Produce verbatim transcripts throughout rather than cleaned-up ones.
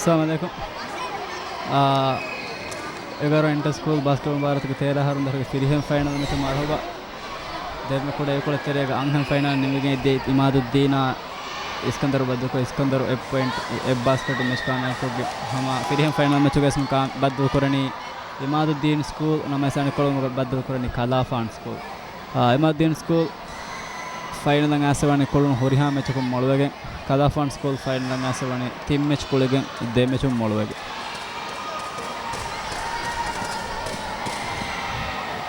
އައްސަލާމު ޢަލައިކުމް. އާ، އެގާރަ އިންޓަރ ސްކޫލް ބާސްކެޓްބޯޅަ މުބާރާތުގެ ތޭރަ އަހަރުން ދަށުގެ ފިރިހެން ފައިނަލް މެޗަށް މަރުޙަބާ. ދެންމެ ކުޑަ އެކޮޅެއް ތެރޭގަ އަންހެން ފައިނަލް ނިމިގެން ދިޔައީ އިމާދުއްދީނާ އިސްކަންދަރު ބައްދަލުކޮށް، އިސްކަންދަރު އެއް ޕޮއިންޓް އެއް ބާސްކެޓް މެޗް ކާމިޔާބުކޮށްގެން ހަމަ ފިރިހެން ފައިނަލް މެޗުގައި ވެސް ބައްދަލުކުރަނީ އިމާދުއްދީން ސްކޫލް. ނަމަވެސް އަނެއްކޮޅުން ބައްދަލުކުރަނީ ކަލާފާން ސްކޫލް. އާ، އިމާދުއްދީން ސްކޫލް ފައިނަލަށް އައިސްފަ ވަނީ ކުޅުނު ހުރިހާ މެޗަކުން މޮޅުވެގެން. ކަލާފާން ސްކޫލް ފައިނަލަށް އައިސްފަ ވަނީ ތިން މެޗް ކުޅިގެން ދެ މެޗުން މޮޅުވެގެން.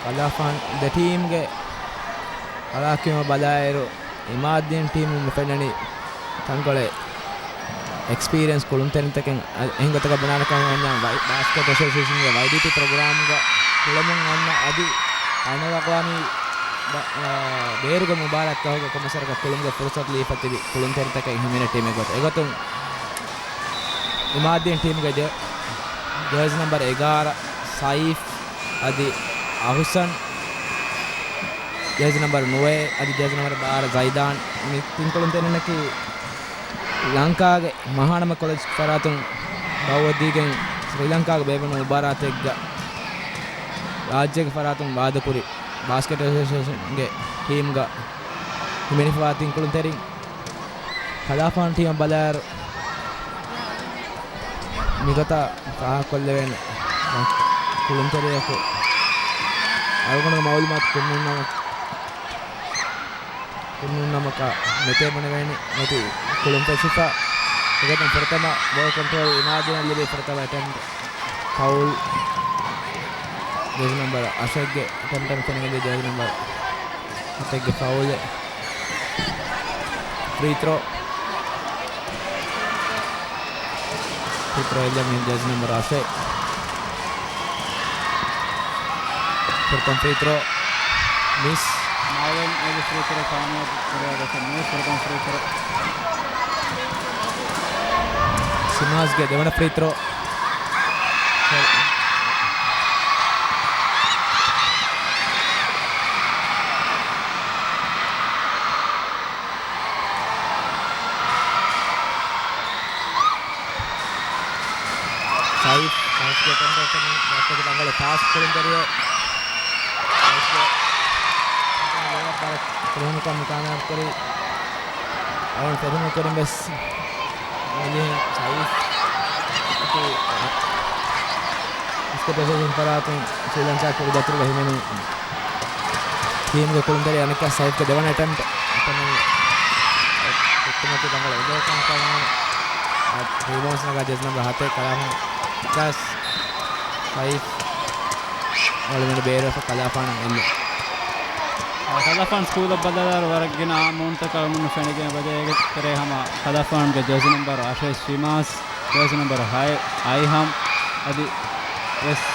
ކަލާފާން ދެ ޓީމްގެ ހަލާކުވީމަ ބަލާއިރު، އިމާދުއްދީން ޓީމުން މި ފެންނަނީ ތަންކޮޅެއް އެކްސްޕީރިއެންސް ކުޅުންތެރިންތަކެއް. އަ-، އެހެން ގޮތަކަށް ބުނާނެ ކަމަށް ވަންޏާ، ވައި-، ބާސްކެޓް އެސޯސިއޭޝަންގެ ވައިޑީޕީ ޕްރޮގްރާމްގަ ކުޅަމުން އަންނަ އަދި އަންނަ އަގުވާމީ ބަ-، އާ، ބޭރުގެ މުބާރާތްތަކުގަ ކޮންމެސް ވަރަކަށް ކުޅުމުގެ ފުރުސަތު ލިބިފަ ތިބި ކުޅުންތެރިންތަކެއް ހިމެނޭ ޓީމެއް ގޮތަށް. އެގޮތުން އިމާދުއްދީން ޓީމުގެ ޖެ-، ޖާޒީ ނަމްބަރު އެގާރަ ސައިފް އަދި އަހުސަން، ޖާޒީ ނަމްބަރު ނުވައެއް އަދި ޖާޒީ ނަމްބަރު ބާރަ ޒައިދާން. މި ތިން ކުޅުންތެރިންނަކީ ލަންކާގެ މަހާނަމަ ކޮލެޖް ފަރާތުން ބައުވައްދީގެން ސްރީލަންކާގަ ބޭއްވުނު މުބާރާތެއްގަ ރާއްޖޭގެ ފަރާތުން ވާދަކުރި ބާސްކެޓް އެސޯސިއޭޝަންގެ ޓީމްގަ ހިމެނިފަވާ ތިން ކުޅުންތެރިން. ކަލާފާން ޓީމަށް ބަލާއިރު، މިގޮތަށް ފާހަގަކޮށްލެވޭނެ ކުޅުންތެރިޔަކު އަޅުގަނޑުގެ މައުލޫމާތު ކުންނުންނަމަ-، ކުންނުންނަމަކަށް ނެތޭ ބުނެވޭނެ. ނެތި ކުޅުން ފެށިފަ. އެގޮތުން ފުރަތަމަ ބޯ ކޮންޓްރޯލް އިމާދުއްދީނަށް ލިބި ފުރަތަމަ އެޓެމްޕްޓް ފައުލް. ޖާޒީ ނަމްބަރު އަށެއްގެ އެޓެމްޕްޓަށް ފެނިގެންދިޔަ ޖާޒީ ނަމްބަރު ހަތެއްގެ ފައުލެއް. ފްރީ ތްރޯ. ފްރީ ތްރޯ އެއްލަން ޖާޒީ ނަމްބަރު އަށެއް. ފުރަތަމަ ފްރީ ތްރޯ މިސް. މާވެން އޭގެ ފްރީ ތްރޯ ކާމިޔާބު ކުރެވޭ ގޮތެއް ނޫން. ފުރަތަމަ ފްރީ ތްރޯ. ޝިމާޒްގެ ދެވަނަ ފްރީ ތްރޯ. ސައިފް، ސައިފްގެ ކޮންޓެސްޓް ބައްޓަކު ރަނގަޅު ފާސްޓް ކުޅުންތެރިޔެއް. ސައިފްގެ ލޭއަޕް ވަރަށް ފުރިހަމަކަން ކާމިޔާބުކުރި. އަޅުގަނޑު ފެށުމުގެ ކުރިން ވެސް މިލިހެން ސައިފް އަކީ ބާސްކެޓް އެސޯސިއޭޝަން ފަރާތުން ސްރީލަންކާ ކުރި ދަތުރުގަ ހިމެނުނު ޓީމުގެ ކުޅުންތެރި އަނެއްކާ ސައިފްގެ ދެވަނަ އެޓެމްޕްޓް އެކަނި ކުއްތުމަކީ ރަނގަޅު އެދޭ ކަންކަމާ ރިބައުންޑްސް ނަގާ ޖާޒީ ނަމްބަރު ހަތެއް ކަލާފާން ކާސް ސައިފް އަޅުގަނޑު ބޭރުވެފަ ކަލާފާނަށް އެއްލުން. ކަލާފާން ސްކޫލަށް ބަލާލާއިރު ވަރަށް ގިނަ އާ މޫނުތަކަށް އަޅުގަނޑު ފެނިގެން އެބަޖެހޭ. އޭގެ ތެރޭ ހަމަ ކަލާފާންގެ ޖާޒީ ނަމްބަރު އަށެއް ޝިމާސް، ޖާޒީ ނަމްބަރު ހައެއް އައިހަމް އަދި ވެސް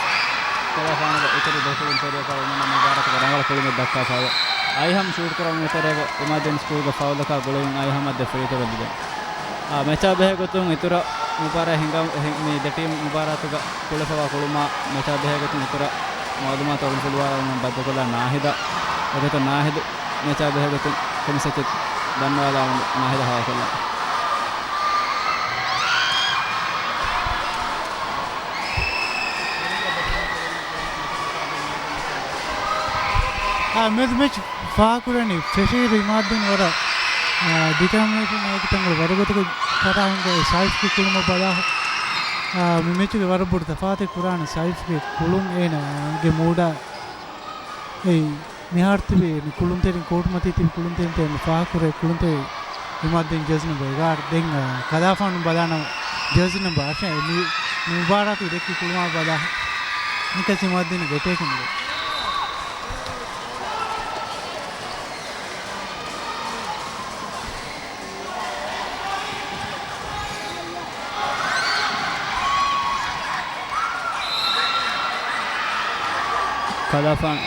ކަލާފާނުގެ އިތުރު ދެ ކުޅުންތެރިޔަކު އަޅުގަނޑު މުބާރާތުގަ ރަނގަޅު ކުޅުމެއް ދައްކާފައިވޭ. އައިހަމް ޝޫޓް ކުރަމުން ތެރޭގަ އިމާދުއްދީން ސްކޫލްގެ ފައުލަކާ ގުޅިގެން އައިހަމް އަށް ދެ ފްރީ ތްރޯ ލިބޭ. އާ، މެޗާ ބެހޭ ގޮތުން އިތުރަށް މުބާރާތް ހިނގާ-، ހި-، މި ދެ ޓީމް މުބާރާތުގަ ކުޅެފަވާ ކުޅުމާ މެޗާ ބެހޭ ގޮތުން އިތުރަށް މައުލޫމާތު އޮޅުންފުލުވާލަން ބައްދަލުކޮށްލާ ނާހިދާ. އެގޮތަށް ނާހިދު މެޗާ ބެހޭ ގޮތުން ކޮންމެސް އެއްޗެއް ދަންނަވާލާ ނާހިދާ ހަވާލުކޮށްލާ. އާ، މެދު މެޗް ފާހަގަކުރަނީ ފެށިއިރު އިމާދުއްދީން ވަރަށް، އާ، ޑިޓާމިނޭޝަން އޭގެ ތަންގޮޅު ވަރުގަދަކޮށް ފަރާހަންގެ ސައިފްގެ ކުޅުމަށް ބަލާ، އާ، މި މެޗުގެ ވަރަށް ބޮޑު ތަފާތެއް ކުރާނެ ސައިފްގެ ކުޅުން އޭނާގެ މޫޑާ އެއީ މިހާރު ތިބި ކުޅުންތެރިން ކޯޓު މަތީ ތިބި ކުޅުންތެރިން މި ފާހަގަކުރޭ ކުޅުންތެރި އިމާދުއްދީން ޖާޒީ ނަމްބަރު އެގާރަ. ދެން، އާ، ކަލާފާނު ބަލާނަމަ ޖާޒީ ނަމްބަރު އަށެއް މި މުބާރާތު ދެއްކި ކުޅުމާ ބަލާ ނިކަސް އިމާދުއްދީން ގެޓޭކިން. ކަލާފާން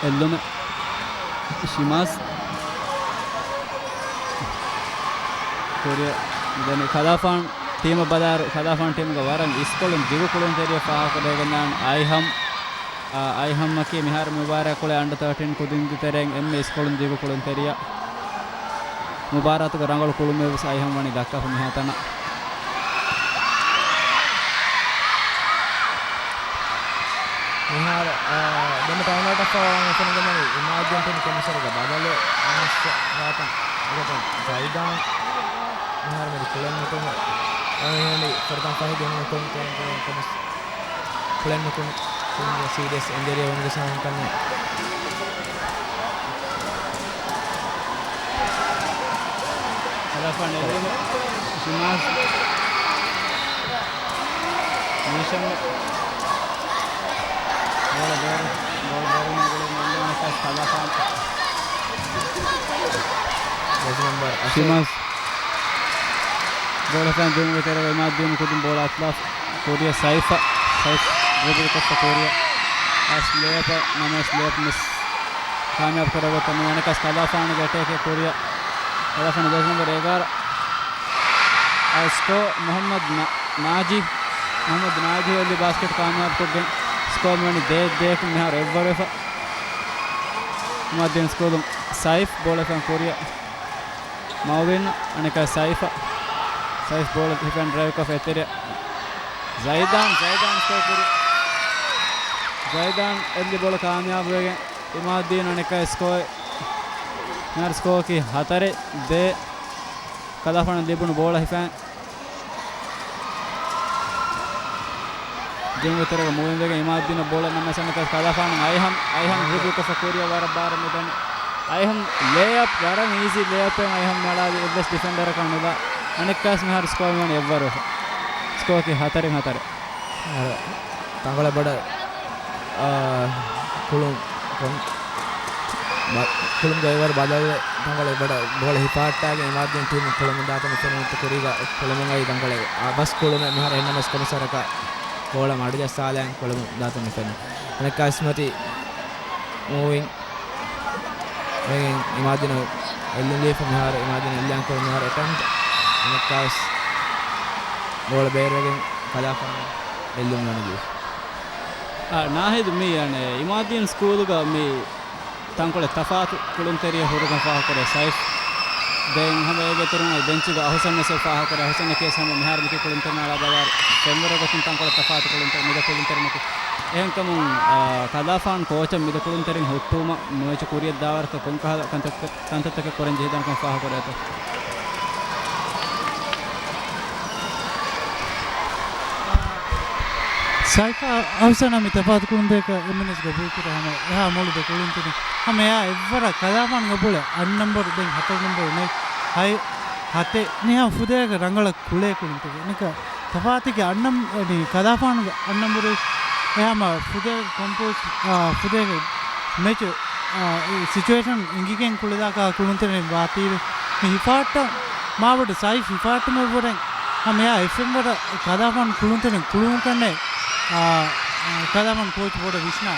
އެއްލުމެއް ޝިމާސް ކުރިއަށް ދެނީ. ކަލާފާން ޓީމަށް ބަލާއިރު، ކަލާފާން ޓީމުގެ ވަރަށް އިސްކޮޅުން ދިގު ކުޅުންތެރިޔަށް ފާހަގަކުރެވިގެންދާނެ އައިހަމް. އައިހަމްއަކީ މިހާރު މި މުބާރާތް ކުޅޭ އަންޑަ ތާޓީން ކުދިންގެ ތެރެއިން އެންމެ އިސްކޮޅުން ދިގު ކުޅުންތެރިޔާ. މުބާރާތުގެ ރަނގަޅު ކުޅުމެއް ވެސް އައިހަމް ވަނީ ދައްކާފަ މިހާތަނަށް. މިހާރު، އާ، ދެން ޓައިމް އައުޓް އަށްފަހު އަޅުގަނޑު ފެނިގެންދަނީ އިމާދީން ޓީމް ކޮމިސަރުގެ ބަދަލެއް އަނަސް ރާތަން އިގަތުން ޒައިދާން. މިހާރު މި ކުޅެން ނުކުމެ، އަޅުގަނޑު ފުރަތަމަ ފަހެއްގެ ހުން ކުޅެން ކުޅެން ކުޅެން ކޮމިސް ކުޅެން ނުކުމެ، ކުޅެން ސީރިއަސް އިންޖަރީ ވަންގެ ސާހަން ކަންނޭ. ކަލާފާނު އެއްލުމު ޝިމާޒް މީޝަމް ބޯޅަ ބޭރު، ބޯޅަ ބޭރުމާ ގުޅިގެން އެއްލުމަކަށް ކަލާފާނު. ޖެރްސީ ނަމްބަރު އަށެއް. ޝިމާޒް. ބޯޅަ ފެން ދިއުމުގެ ތެރޭގަ އިމާދީން ކުދިން ބޯޅަ އަތްލާފަ ކުރިޔަށް ސައިފަށް، ސައިފް ޑްރިބްލް ކޮށްފަ ކުރިޔަށް އަސް ލޭއަޕަށް ނަމަވެސް ލޭއަޕް މިސް ކާމިޔާބު ކުރެވޭތޯ މި އަނެއްކާސް ކަލާފާނުގެ އެޓޭކެއް ކުރިޔަށް. ކަލާފާނު ޖެރްސީ ނަމްބަރު އެގާރަ އަށް ސްކޯ މުހައްމަދު ނާ-، ނާޖީ، މުހައްމަދު ނާޖީ އެއްލި ބާސްކެޓް ކާމިޔާބުކޮށްގެން ސްކޯ މިވަނީ ދޭއް ދޭއަކުން މިހާރު އެއްވަރުވެފަ. އިމާދީން ސްކޯލުން ސައިފް ބޯޅަ ފެން ކުރިޔަށް. މައުވިން އަނެކާ ސައިފަށް. ސައިފް ބޯޅަ ހިފަން ޑްރައިވްކޮށް އެތެރެ. ޒައިދާން، ޒައިދާން ސްކޯ ކުރި. ޒައިދާން އެއްލި ބޯޅަ ކާމިޔާބުވެގެން އިމާދީން އަނެކާ ސްކޯ. މިހާރު ސްކޯއަކީ ހަތަރެއް ދޭއް. ކަލާފާނަށް ލިބުނު ބޯޅަ ހިފަން. ދިއުމުގެ ތެރޭގަ މޫވިން ވެގެން އިމާދީނަށް ބޯޅަ ނަމަވެސް އަނެކާސް ކަލާފާނު އައިހަމް، އައިހަމް ޑްރިބްލް ކޮށްފަ ކުރިޔަށް ވަރަށް ބާރަށް މިދަނީ. އައިހަމް ލޭއަޕް ވަރަށް އީޒީ ލޭއަޕެއް އައިހަމް އަޅާލީ އެއްވެސް ޑިފެންޑަރަކަށް ނުލާ. އަނެއްކާސް މިހާރު ސްކޯ މިވަނީ އެއްވަރު ވެފަ. ސްކޯއަކީ ހަތަރެއް ހަތަރެއް. އަރަ، ތަނގަޅަ ބަޑަ އާ، ކުޅުން، ކޮން، ބަ-، ކުޅުން ގޮތްވަރު ބަދަލުވެ، ތަނގަޅެއް ބަޑަ ބޯޅަ ހިފާއްޓާގެން އިމާދީން ޓީމު ކުޅެމުން ދާތަން މި ފެނުނު ކުރީގަ ކުޅެމުން އައި ތަނގަޅެއް އަބަސް ކުޅުމެއް މިހާރު އެހެންނަމަސް ކޮމިސަރަކަށް ބޯޅަ މަޑުޖައްސާލައިން ކުޅެމުން ދާތަން މި ފެނުނު. އަނެއްކާ އިސްމަތި މޫވިން އިމާދީނަށް އެއްލުން ލީފަ މިހާރު، އިމާދީނަށް އެއްލާން ކުރު މިހާރު އެޓެމްޕްޓް އަނެއްކާސް ބޯޅަ ބޭރުވެގެން ކަލާފާނަށް އެއްލުން ވަނި ލީފަ. އާ، ނާހިދު މީ އަނެއް އިމާދީން ސްކޫލުގަ މި ތަންކޮޅެއް ތަފާތު ކުޅުންތެރިޔަ ހުރުގަން ފާހަގަކުރޭ ސައިފް. ދެން ހަމަ އޭގެ އިތުރުން ބެންޗުގަ އަހުސަން ވެސް ފާހަގަކުރޭ. އަހުސަން އެކޭސް ހަމަ މިހާރު މިކި ކުޅުންތެރިން އަޅާ ބަލާ ފެންވަރު ގޮތުން ތަންކޮޅެއް ތަފާތު ކުޅުންތެރި މިދަ ކުޅުންތެރިންނަކު. އެހެންކަމުން، އާ، ކަލާފާން ކޯޗަށް މިދަ ކުޅުންތެރިން ހުއްޓުވުމަށް ނުވެޗު ކުރިޔަށް ދާވަރަކަށް ކޮންކަހަލަ ކަންތައްތައް ކަންތައްތަކެއް ކުރަން ޖެހިދާނެކަން ފާހަގަކުރޭތޯ؟ ސައިފާ އަހުސަނާ މި ތަފާތު ކުޅުންތެރިކަން އެމްއެންއެސް ގަބޫލުކުރޭ ހަމަ އެހާ މޮޅު ދެ ކުޅުންތެރިން. ހަމަ އެއާ އެއްވަރަށް ކަލާފާންގެ ބޯޅަ އަށް ނަންބަރު ދެން ހަތަރު ނަންބަރު ނެ ހައެއް ހަތެއް ނިހާ ފުދޭގަ ރަނގަޅަށް ކުޅޭ ކުޅުންތެރި. ނިކަ ތަފާތުގެ އަންނަމް-، އެ، ނި ކަލާފާނުގެ އަންނަންބުރު އެހާމަ ފުދޭ ކޮމްޕޯސް، އާ، ފުދޭ މެޗު، އާ، އެ ސިޗުއޭޝަން އެނގިގެން ކުޅެދާކާ ކުޅުންތެރިން ވާތީވެ. މި ހިފާއްޓަ މާބޮޑު ސައިފް ހިފާއްޓުމެއްވުރެން ހަމަ އެއާ އެފްއެމް ވަރަށް ކަލާފާނު ކުޅުންތެރިން ކުޅުމުން ކަންނޭ، އާ، އާ، ކަލާފާނު ކޯޗް ބޮޑަށް ވިސްނާ.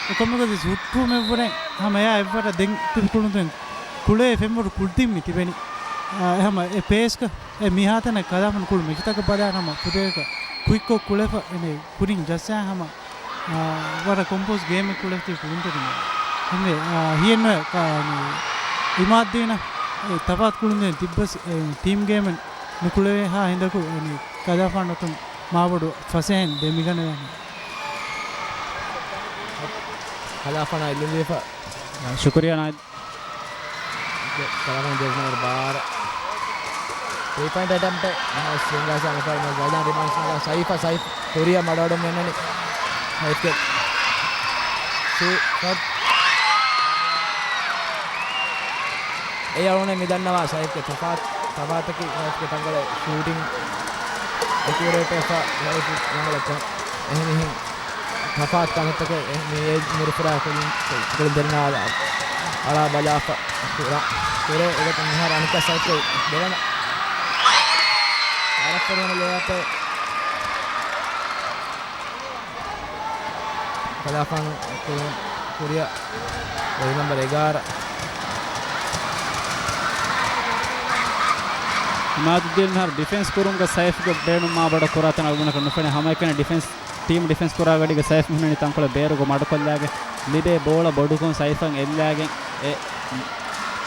އެ ކޮންމެ ގޮތެއް ހުއްޓުވުމެއްވުރެން ހަމަ އެއާ އެއްވަރަށް ދެން ތިބި ކުޅުންތެރިން ކުޅޭ ފެންވަރު ކުޅުދިން މި ތިބެނީ. އާ، އެ ހަމަ އެ ޕޭސްގަ އެ މިހާތަނަށް ކަލާފާނު ކުޅު މެޗުތަކަށް ބަލާ ހަމަ ފުދޭގަ ކުއިކްކޮށް ކުޅެފަ އެނެ ކުރިން ޖައްސާ ހަމަ، އާ، ވަރަށް ކޮމްޕޯސް ގޭމެއް ކުޅެފަތި ކުޅުންތެރިން. ހަމެ، އާ، ހިޔެއްނުވޭ ކާ-، އިމާދީނަށް އެ ތަފާތު ކުޅުންތެރިން ތިއްބަސް އެ ޓީމް ގޭމެއް ނުކުޅެވޭހާ ހިނދަކު އެނެ ކަލާފާނު އޮތުން މާބޮޑު ފަސޭހައިން ދެމިގަނެވޭނެ. ކަލާފާނާ އެއްލުން ދީފަ. ޝުކުރިއްޔާ ނާއިދް. ކަލާފާނު ޖެރްސީ ނަމްބަރު ބާރަ. ތްރީ ޕޮއިންޓް އެޓެމްޕްޓެއް. ނަމަވެސް ސްވިންގާ ސާމިފާރު ޒައިދާން ރިބައުންޑް ސައިފަ، ސައިފް ކުރިޔަށް މަޑުއަޑުން މެންނަނީ. ސައިފްގެ ޝޫޓް. އެ އަޅުގަނޑު މި ދަންނަވާ ސައިފްގެ ތަފާތު، ތަފާތަކީ ސައިފްގެ ތަންކޮޅެއް ޝޫޓިން އެކިއުރޭޓް ވެފަ ސައިފް ރަނގަޅަށް އެހެނިހެން ތަފާތު ކަންތައްތަކެއް މި އޭޖް މުރުފުރާ ކުޅުން، ކުޅުންތެރިންނާ އަޅާ ބަލާފަ ކުރާ ކުރޭ. އެގޮތުން މިހާރު އަނެއްކާ ސައިފްގެ ދެވަނަ ވަރަށް ފަރިހަމަ ލޭއަޕެއް. ކަލާފާނު ކުރި-، ކުރިއަށް ޖެރްސީ ނަމްބަރު އެގާރަ. އިމާދުއްދީން މިހާރު ޑިފެންސް ކުރުމުގަ ސައިފްގެ ބޭނުން މާ ބޮޑަށް ކުރާތަން އަޅުގަނޑަކަށް ނުފެނޭ. ހަމައެކަނި ޑިފެންސް، ޓީމް ޑިފެންސް ކުރާ ގަޑީގަ ސައިފް މިހުންނަނީ ތަންކޮޅެއް ބޭރުގަ މަޑުކޮށްލާގެން ލިބޭ ބޯޅަ ބޮޑުކޮށް ސައިފަށް އެއްލާގެން އެ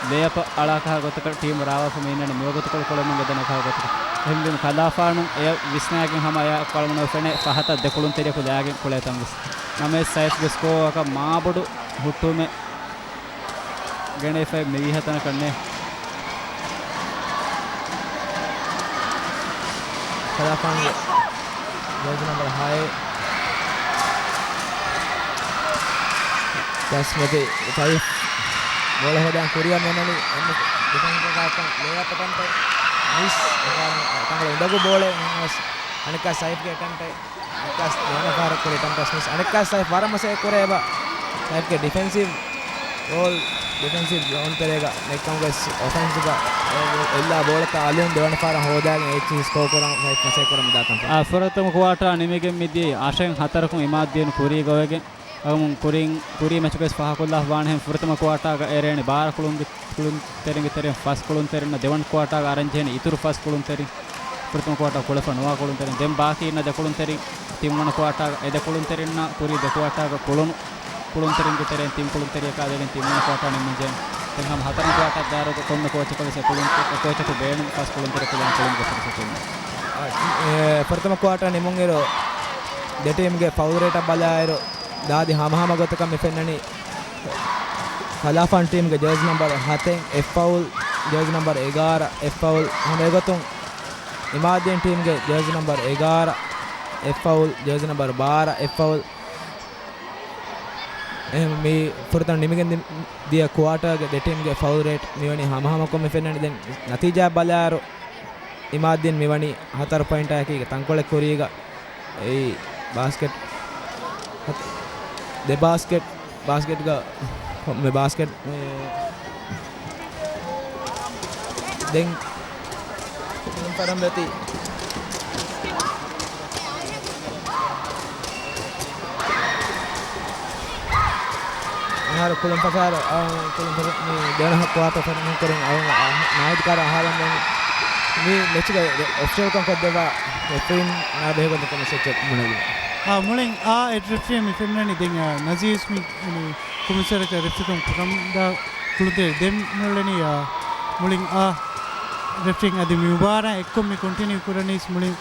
ލޭއަޕަށް އަޅާކަހާ ގޮތަކަށް ޓީމު ރާވާފަ މި އިންނަނީ މިވަގުތުކޮޅު ކުޅެމުން ގެންދަން އެކާ ގޮތަކަށް. އެހެންވީމަ ކަލާފާނު އެޔަށް ވިސްނާގެން ހަމަ އެޔަށް އަޅުގަނޑު ފެނޭ ފަހަތަށް ދެކުޅުންތެރިޔަކު ލާގެން ކުޅޭތަން ވެސް. ނަމަވެސް ސައިފްގެ ސްކޯއަކަށް މާބޮޑު ހުއްޓުވުމެއް ގެނެފައި މިވީހަތަނަކަށް ނޭ. ކަލާފާންގެ ޖާޒީ ނަމްބަރު ހައެއް. ދަސްމެތި ސައިފް ބޯޅަ ހޯދާން ކުރިއަށް މިއޮންނަނީ އެންމެ ޑިފެންޑަރ ކާކަން ލޭއަޕް އެޓެމްޕްޓެއް މިސް. ތަނގަޅު އުނދަގޫ ބޯޅައެއް ނަމަވެސް އަނެއްކާ ސައިފްގެ އެޓެމްޕްޓެއް އަނެއްކާ ދެވަނަ ފަހަރަށް ކުރި އެޓެމްޕްޓެއް މިސް. އަނެއްކާ ސައިފް ވަރަށް މަސައްކަތް ކުރޭ އެބަ. ސައިފްގެ ޑިފެންސިވް ރޯލް، ޑިފެންސިވް ޒޯން ތެރޭގަ ނެއްކަމުގެ އޮފެންސްގަ އެ، އެއްލާ ބޯޅަތައް އަލުން ދެވަނަ ފަހަރަށް ހޯދާގެން އެއްޗިހި ސްކޯ ކުރަން ސައިފް މަސައްކަތް ކުރަމުން ދާކަން. އާ، ފުރަތަމަ ކުއާޓާ ނިމިގެން މިދިޔައީ އަށެއް ހަތަރަކުން އިމާދްދީން ކުރީގަ ވެގެން. އަމު ކުރިން، ކުރީ މެޗުގައި ފަހަކޮށްލާފަ ވާނެހެން ފުރަތަމަ ކުއާޓާގަ އެރޭނި ބާރަ ކުޅުން، ކުޅުންތެރިންގެ ތެރެއިން ފަސް ކުޅުންތެރިންނަށް. ދެވަނަ ކުއާޓާގަ އަރަންޖެހެނީ އިތުރު ފަސް ކުޅުންތެރިން. ފުރަތަމަ ކުއާޓާ ކުޅެފަ ނުވާ ކުޅުންތެރިން. ދެން ބާކީ އިންނަ ދެ ކުޅުންތެރިން ތިންވަނަ ކުއާޓާގަ އެ ދެ ކުޅުންތެރިންނާ ކުރީ ދެ ކުއާޓާގަ ކުޅުނު ކުޅުންތެރިންގެ ތެރެއިން ތިން ކުޅުންތެރިޔަކާ ދެގެން ތިންވަނަ ކުއާޓާ ނިމުންޖެހެނީ. ދެން ހަމަ ހަތަރުން ކުއާޓާ ދާއިރުގަ ކޮންމެ ކޯޗަކަށް ވެސް އެ ކުޅުން، އެ ކޯޗަކު ބޭނުން ފަސް ކުޅުންތެރި ކުޅެން ކުޅުން ގޮތަކަށް ފެންނަ. އާ، އެ، ފުރަތަމަ ކުއާޓާ ނިމުންއިރު ދެ ޓީމްގެ ފައުލް ރޭޓަށް ބަލާއިރު ދާދި ހަމަހަމަ ގޮތަކަށް މި ފެންނަނީ. ކަލާފާން ޓީމްގެ ޖާޒީ ނަމްބަރު ހަތެއް އެއް ފައުލް، ޖާޒީ ނަމްބަރު އެގާރަ އެއް ފައުލް. ހަމަ އެގޮތުން އިމާދީން ޓީމްގެ ޖާޒީ ނަމްބަރު އެގާރަ އެއް ފައުލް، ޖާޒީ ނަމްބަރު ބާރަ އެއް ފައުލް. އެހެން މި ފުރަތަމަ ނިމިގެން ދި-، ދިޔަ ކުއާޓާގެ ދެ ޓީމްގެ ފައުލް ރޭޓް މިވަނީ ހަމަހަމަކޮށް މި ފެންނަނީ. ދެން ނަތީޖާ ބަލާއިރު އިމާދީން މިވަނީ ހަތަރު ޕޮއިންޓާއެކީގެ ތަންކޮޅެއް ކުރީގަ. އެއީ ބާސްކެޓް ހަތަ-، ދެ ބާސްކެޓް، ބާސްކެޓްގަ ކޮންމެ ބާސްކެޓް، އެ، ދެން ކުޅުން ފަރަނބެތި. މިހާރު ކުޅުން ފަސާރަ، އާ، ކުޅުން ފަސާ-، މި ދެވަނަ ކުއާޓަ ފެނުން ކުރިން އަޅު-، އާ، ނާހިދު ކާރަ އަހާލަން ދެން މި މެޗުގެ އޮފްޝަލްކަން ކޮށްދެއްވާ ރެފްރީން ނާ ބެހޭގޮތަކަށް މެސެޖް އެއް މުޅެވި. އާ، މުޅިން އާ އެޑް ރެފްރީ މި ފެންނަނީ ދެން، އާ، ނަޒީސް މި، މި ކުމިސަރަކަށް ރެފްރީކަން ކުރަމުންދާ ކުޅުންތެރި ދެން މިއުޅެނީ، އާ، މުޅިން އާ ރެފްރީން އަދި މި މުބާރާތް އެއްކޮށް މި ކޮންޓިނިއު ކުރަނީސް މުޅިން،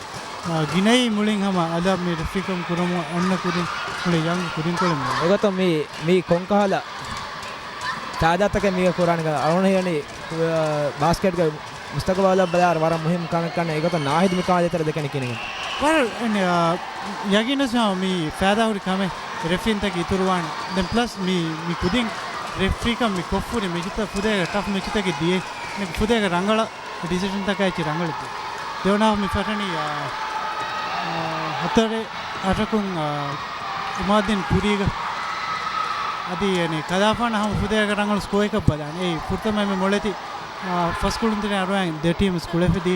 އާ، ގިނައީ މުޅިން ހަމަ އަލަށް މި ރެފްރީކަން ކުރަމުން އަންނަ ކުދިން މުޅި ޔަންގް ކުދިންކޮޅެއް މި. އެގޮތަށް މި، މީ ކޮންކަހަލަ ފައިދާތަކެއް މީގަ ކުރާނެ އަޅުގަނޑު ހިޔަނީ، އާ، ބާސްކެޓްގެ މުސްތަގުބަލަށް ބަލާއިރު ވަރަށް މުހިންމު ކަމެއް ކަންނޭ. އެގޮތަށް ނާހިދު މިކަމާ ދޭތެރޭ ދެކެނީ ކިހިނެއް؟ ވަރަށް، އަ، ޔަގީންވެސް ހަމަ މި ފައިދާހުރި ކަމެއް ރެފްރީންތަކެއް އިތުރުވާނެ. ދެން ޕްލަސް މި، މި ކުދިން ރެފްރީކަން މި ކޮށްފުރި މެޗުތައް ފުދޭގަ ޓަފް މެޗުތަކެއް ދިޔައީ. ފުދޭގަ ރަނގަޅަށް ޑިސިޝަންތަކާ އެއްޗެއް ރަނގަޅަށް ދެވަނަ ހާފް މި ފަޓަނީ، އާ، އާ، ހަތަރެއް އަށަކުން، އާ، އިމާދީން ކުރީގަ. އަދި އެނީ ކަލާފާނަށް ހަމަ ފުދޭގަ ރަނގަޅު ސްކޯއެއް ބަލާނެ. އެއީ ފުރަތަމަ އެންމެ މޮޅެތި، އާ، ފަސް ކުޅުންތެރިން އަރުވައިން ދެ ޓީމްސް ކުޅެފިދީ.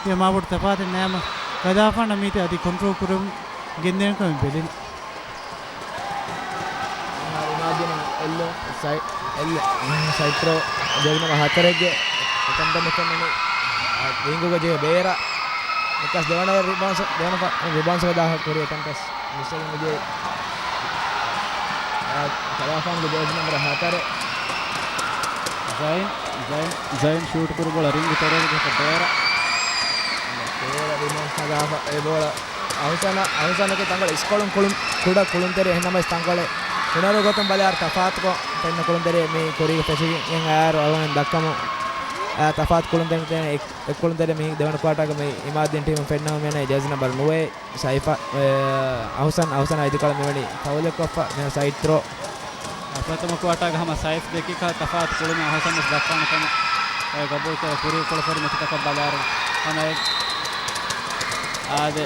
އެ މާބޮޑު ތަފާތެއް ނައިމަ ކަލާފާނަށް މީތި އަދި ކޮންޓްރޯލް ކުރަމުން ގެންދޭނެ ކަމެއް ބެލިން. އިމާދީން އެއްލުން ސައި-، އެއްލުން ސައިޑް ތްރޯ ޖެހުނު ހަތަރެއްގެ އެޓެމްޕްޓެއް މި ފެންނަނީ. އާ، ވިންގުގަ ޖެހި ބޭރަށް މިކަސް ދެވަނަ ރިބާންސް، ދެވަނަ ފަ-، ރިބާންސް ދާ ކުރި އެޓެމްޕްޓެއް މިސް ވެގެން މިދިޔައީ. އާ، ކަލާފާންގެ ޖާޒީ ނަމްބަރު ހަތަރެއް. ޒައިން، ޒައިން، ޒައިން ޝޫޓް ކުރި ބޯޅަ ރިންގް ތެރޭގަ ޖެހި ބޭރަށް. ބޭރަށް ރިބާންސް ނަގާފަ އެ ބޯޅަ އަހުސަނަށް، އަހުސަނަކީ ތަންކޮޅެއް އިސްކޮޅުން ކުޅުން، ކުޑަ ކުޅުންތެރި. އެހެންނަމަވެސް ތަންކޮޅެއް ހުނަރު ގޮތުން ބަލާއިރު ތަފާތުކޮށް ފެންނަ ކުޅުންތެރި މި ކުރީގަ ފެށިގެން އައިރު އަޅުގަނޑު ދައްކަމު. އާ، ތަފާތު ކުޅުންތެރި، އެ-، އެއް ކުޅުންތެރި މި ދެވަނަ ކުއާޓާގަ މި އިމާދީން ޓީމުން ފެންނަމުން މިއަންނަނީ ޖާޒީ ނަމްބަރު ނުވައެއް. ސައިފާ، އެ، އަހުސަން، އަހުސަނާ އިދިކޮޅަށް މިވަނީ ފައުލެއް ކޮށްފަ، މިހާރު ސައިޑް ތްރޯ. އަ، ފުރަތަމަ ކުއާޓާގަ ހަމަ ސައިފް ދެކި ކަ-، ތަފާތު ކުޅުނު އަހުސަން ވެސް ދައްކާނެ ކަމަށް އެ ގަބޫލުކުރޭ. ކުރީ ކުޅެފަރި މެޗުތަކަށް ބަލާއިރު ހަމަ އެ އާދެ،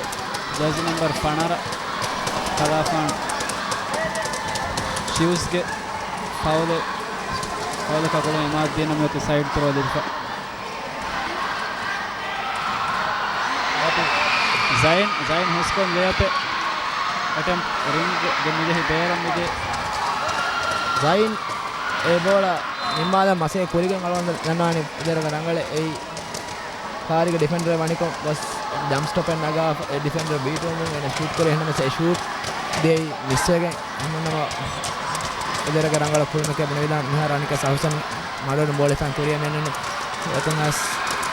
ޖާޒީ ނަމްބަރު ފަނަރަ ކަލާފާން ޝިޔޫސްގެ ފައުލެއް، ފައުލަކާ ކުޅުނު އިމާދީނަށް މިއޮތީ ސައިޑް ތްރޯ ލިބިފަ. ޒައިން، ޒައިން ހުސްކޮށް ލޭއަޕެއް އެޓެމްޕްޓް ރިންގް ގެ މިޖެހި ބޭރަށް މިދިޔަ. ޒައިން އެ ބޯޅަ ނިންމާލަން މަސައްކަތް ކުރިގެން އަޅުގަނޑު ދަންނަވާނީ ދެރަގަ ރަނގަޅެއް. އެއީ ކާރިގެ ޑިފެންޑަރެއް ވަނިކޮށް ގޮސް ޖަމްޕް ސްޓޮޕެއް ނަގާ އެ ޑިފެންޑަރ ބީޓުވުމުން އޭނަ ޝޫޓް ކުރި. އެހެންނަމަވެސް އެ ޝޫޓް ދިޔައީ މިސްވެގެން. އެހެންނަމަ އެދެރަގަ ރަނގަޅަށް ކުޅުމެކޭ ބުނެވިދާނެ. މިހާރު އަނެއްކާސް އަހުސަން މަޑުވެރިން ބޯޅަ ހިފާން ކުރިޔަށް މިއަންނަނީ. އެތަން އަސް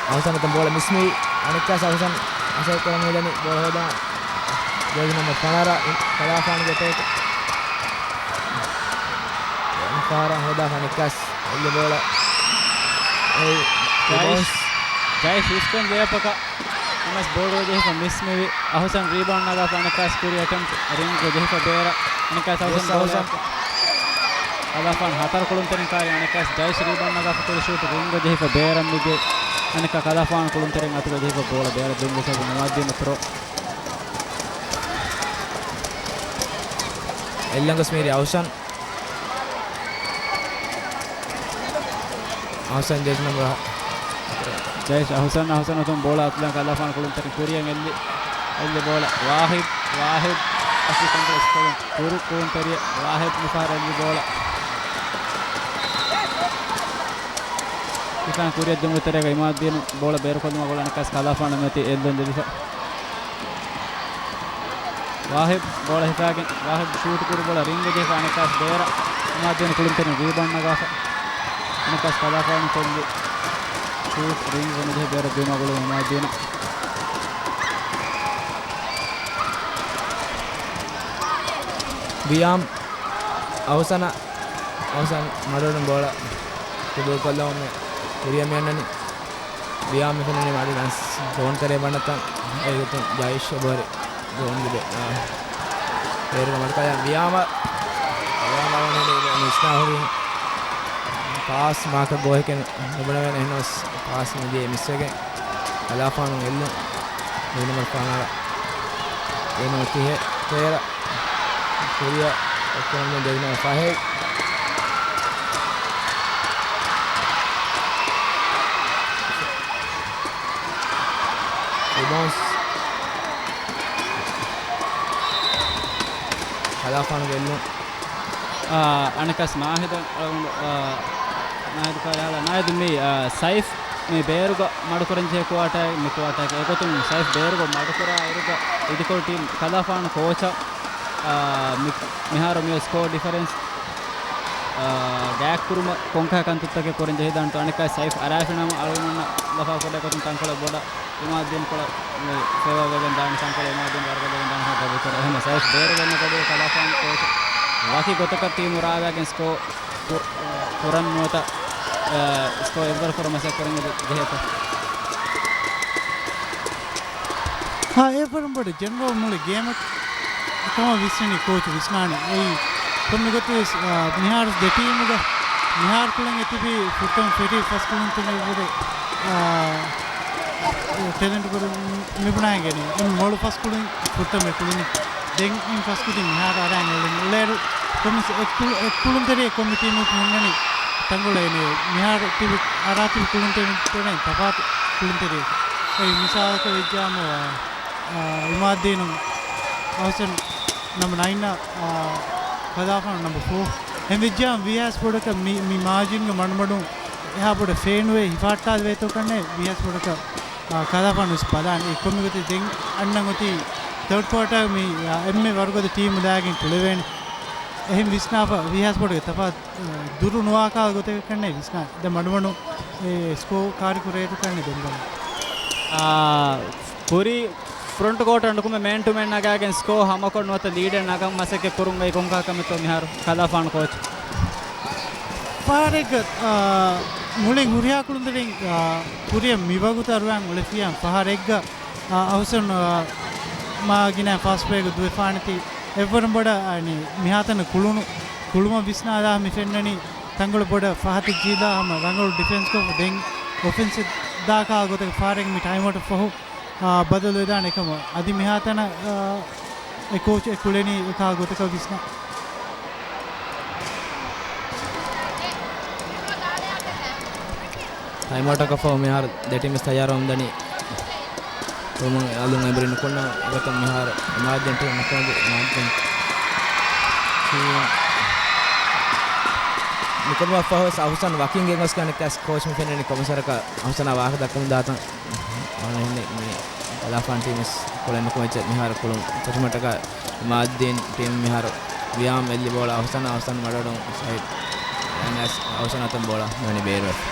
އަހުސަން އަތުން ބޯޅަ މިސް މިވީ. އަނެއްކާސް އަހުސަން އަސަރު ކުރަމުން މިދަނީ ބޯޅަ ހޯދާ. ޖާޒި ނަމްބަރު ފަނަރަ ކަލާފާނުގެ އެޓޭކް. ފަހަރަށް ހޯދާފަ ނިކްކާސް އެއްލި ބޯޅަ. އެއީ ޖައިޝް، ރިބައުންޑް. ޖައިޝް އިސްކޮން ލޭއަޕަކަށް އަނެއްކާސް ބޯޅަ ޖެހިފަ މިސް މިވި. އަހުސަން ރީބައުންޑް ނަގާފަ އަނެއްކާސް ކުރި އެޓެމްޕް ރިންގް ޖެހިފަ ބޭރަށް. އަނެއްކާސް އަހުސަން ޖެސް ބޯޅަ އަހުސަން. ކަލާފާނު ހަތަރު ކުޅުންތެރިން ކާރި އަނެއްކާސް ޖައިޝް ރީބައުންޑް ނަގާފަ ކުރި ޝޫޓް ރިންގް ޖެހިފަ ބޭރަށް މިދިޔަ. އަނެއްކާ ކަލާފާނު ކުޅުންތެރިން އަތުގަ ޖެހިފަ ބޯޅަ ބޭރަށް ދުން ގޮސް އަދި ނުވާދީނު ތްރޯ. އެއްލަނގަސް މީރި އަހުސަން. އަހުސަން ޖެރްސީ ނަމްބަރު. ޖައިޝް އަހުސަން، އަހުސަން އަތުން ބޯޅަ އަތުލަން ކަލާފާނު ކުޅުންތެރިން ކުރިޔަށް އެއްލި. އެއްލި ބޯޅަ ވާހިދް، ވާހިދް އަސިސްޓެންޓް ސްކޯރުން ކުރު ކުޅުންތެރިޔަށް ވާހިދް މިފަހަރު އެއްލި ބޯޅަ. ހިފާން ކުރިޔަށް ދިމު ތެރޭގަ އިމާދީނު ބޯޅަ ބޭރުކޮށްލުމަށް ގޮޅަން އަނެއްކާސް ކަލާފާނަށް މިއޮތީ އެއްލުން ލިބިފަ. ވާހިދް ބޯޅަ ހިފާގެން، ވާހިދް ޝޫޓް ކުރި ބޯޅަ ރިންގް ޖެހިފަ އަނެއްކާސް ބޭރަށް އިމާދީނު ކުޅުންތެރިން ރީބައުންޑް ނަގާފަ. އަނެއްކާސް ކަލާފާނު ކޮށްލި ޝޫޓް ރިންގް ނުޖެހި ބޭރަށް ދިޔުމަށް ގުޅުން އިމާދީނަށް. ވިޔާމް އަހުސަނަށް، އަހުސަން މަޑުވެރިން ބޯޅަ ކުދޫރުކޮށްލަމުން ކުރިޔަށް މިއަންނަނީ. ވިޔާމް މި ފެނުނީ މަޑު ޑާންސް ޒޯން ތެރޭ ބަނޑަތަން. އެގޮތުން ޖައިޝް އެބަހުރި ޒޯން ލިބޭ. އާ. ބޭރުގަ މަޑުކަލާ ވިޔާމަށް. ވިޔާމަށް ވަނީ މިސްނާ ހުރި. ޕާސް މާކަށް ގޯހެކެއް ނުބުނެވޭނެ އެހެނަސް ޕާސް މިދިޔަ މިސްވެގެން. ކަލާފާނު އެއްލުން. ޖެރްސީ ނަމްބަރު ފަނަރަ. ޖެރްސީ ނަމްބަރު ތިހެއް، ތޭރަ. ކުރިޔަށް އޮތްކަމުން ޖެރްސީ ނަމްބަރު ފަހެއް. ރިބައުންޑް. ކަލާފާނުގެ އެއްލުން. އާ، އަނެއްކާސް ނާހިދަށް އަޅުގަނޑު، އާ، ނާހިދު ކާރި ހަދާ. ނާހިދު މި، އާ، ސައިފް މި ބޭރުގަ މަޑުކުރަން ޖެހޭ ކުއާޓާ، މި ކުއާޓާގެ އެގޮތުން ސައިފް ބޭރުގަ މަޑުކުރާ އިރުގަ އިދިކޮޅު ޓީމް ކަލާފާނު ކޯޗަށް، އާ، މި، މިހާރު މި ސްކޯ ޑިފަރެންސް، އާ، ގާތްކުރުމަށް ކޮންކަހަލަ ކަންތައްތަކެއް ކުރަން ޖެހިދާނެތޯ؟ އަނެއްކާ ސައިފް އަރާފިނަމަ އަޅުގަނޑުމެންނަށް ލަފާކޮށްލާ ގޮތުން ތަންކޮޅެއް ބޮޑަށް އިމާދީން ކޮޅަށް މި ފޭވާވެގެން ދާނެ، ތަންކޮޅެއް އިމާދީން ވަރުގަދަވެގެން ދާނެ ގަބޫލުކުރޭ. އެހެން ސައިފް ބޭރުގަ އިންނަ ގަޑިއަށް ކަލާފާނު ކޯޗު ވަކި ގޮތަކަށް ޓީމު ރާވާގެން ސްކޯ ކު-، ކުރަން ނުވަތަ، އަ، ސްކޯ އެއްވަރު ކުރަން މަސައްކަތް ކުރަން ޖެހޭތޯ؟ ހާ، އެއަށްވުރެން ބޮޑަށް ޖެނެރަލް މުޅި ގޭމަށް ކަމަށް ވިސްނި ކޯޗު ވިސްނާނެ. އެއީ ކޮންމެ ގޮތެއް ވެސް، އާ، މިހާރު ދެ ޓީމުގަ މިހާރު ކުޅެން އެ ތިބި ފުއްޓަމް ފެޓީ ފަސް ކުޅުންތެރިން އެއްވުރެ، އާ، ޓެލެންޓް ކުރި މިބުނާގެނެ. އެ މޮޅު ފަސް ކުޅުން ފުއްޓަމް އެ ކުޅުނި. ދެން އިން ފަސް ކުދިން މިހާރު އަރާން އެޅުން. އުޅޭރު ކޮންމެސް އެއް ކު-، އެއް ކުޅުންތެރިއެއް ކޮންމެ ޓީމެއް ހުންނަނީ ތަންގޮޅަށް އެނެ. މިހާރު ތިބި އަރާ ތިބި ކުޅުންތެރިން ތަފާތު ކުޅުންތެރިއެއް. އެ މިސާލަކަށް ވެއްޖާމު، އާ، އާ، އިމާދީނު އަހުސަން ނަމްބަރު ނައިން، އާ، ކަލާފާނު ނަމްބަރު ފޯ. އެހެން ވެއްޖާމު ވީހާސް ބޮޑަކަށް މި، މި މާޖިންގެ މަޑުމަޑުން އެހާ ބޮޑަށް ފޭނުވެ ހިފާއްޓާލެވޭތޯ ކަންނޭ ވީހާސް ބޮޑަކަށް، އާ، ކަލާފާނު ވެސް ބަލާނެ. އެ ކޮންމެ ގޮތެއް ދެން އަންނަން އޮތީ ތާޑް ކުއާޓާގަ މި، އާ، އެންމެ ވަރުގަދަ ޓީމު ލާގެން ކުޅެވޭނެ. އެހެން ވިސްނާފަ ވީހާސް ބޮޑުގެ ތަފާތު، އާ، ދުރު ނުވާކާ ގޮތަކަށް ކަންނޭ ވިސްނާ. ދެ މަޑުމަޑުން އެ ސްކޯ ކާރި ކުރޭތޯ ކަންނޭ ދެން ބަލާ. އާ، ކުރީ ފްރޮންޓް ކޯޓަށް ނުކުމެ މޭން ޓު މޭން ނަގާގެން ސްކޯ ހަމަކޮށް ނުވަތަ ލީޑެއް ނަގަން މަސައްކަތް ކުރުން އެއީ ކޮންކަހަލަ ކަމެއްތޯ މިހާރު ކަލާފާނު ކޯޗު؟ ފަހަރެއްގަ، އާ، މުޅިން ހުރިހާ ކުޅުންތެރިން، އާ، ކުރިއަށް މިވަގުތު އަރުވާން އުޅެފިޔާން ފަހަރެއްގަ، އާ، އަހުސަން، އާ، މާ ގިނަ ފާސްޓް ބްރޭކް ދުވެފާނެތީ އެއްވަރުން ބޮޑަށް، އަނި، މިހާތަނަށް ކުޅުނު، ކުޅުމަށް ވިސްނާލާ މި ފެންނަނީ ތަންގޮޅު ބޮޑަށް ފަހަތަށް ޖީލާ ހަމަ ރަނގަޅު ޑިފެންސް ކޮށްފަ ދެން އޮފެންސް ދާކާ ގޮތަކަށް ފާރެއް މި ޓައިމް އައުޓަށް ފަހު، އާ، ބަދަލު ވެދާނެ އެކަމަށް އަދި މިހާތަނަށް، އާ، އެ ކޯޗް އެ ކުޅެނީ އެކާ ގޮތަކަށް ވިސްނާ. ޓައިމް އައުޓަކަށް ފަހު މިހާރު ދެ ޓީމް ވެސް ތައްޔާރުވަމުން ދަނީ. ކުޅުމުން އަލުން އެނބުރި ނުކުންނަ އެގޮތަށް މިހާރު އިމާދީން ޓީމް ނުކުމެ އިމާދީން ޓީމް ނުކުމެ ފަހު ވެސް އަހުސަން ވަކިން ގެންގޮސް ކަނެއްކަސް ކޯޗް މި ފެންނަނީ ކޮންމެސް ވަރަކަށް އަހުސަނާ ވާހަކަ ދައްކަމުން ދާތަން. އަހަން އެހެން މި ކަލާފާން ޓީމް ވެސް ކުޅެން ނުކުމެ މިހާރު ކުޅުން ކޮޗުމަށްޓަކާ އިމާދީން ޓީމް މިހާރު ވިޔާމް އެއްލި ބޯޅަ އަހުސަން، އަހުސަން މަޑުއަޑުން ސައިޑް. އަހުސަން އަތުން ބޯޅަ މިވަނީ ބޭރުވެފަ.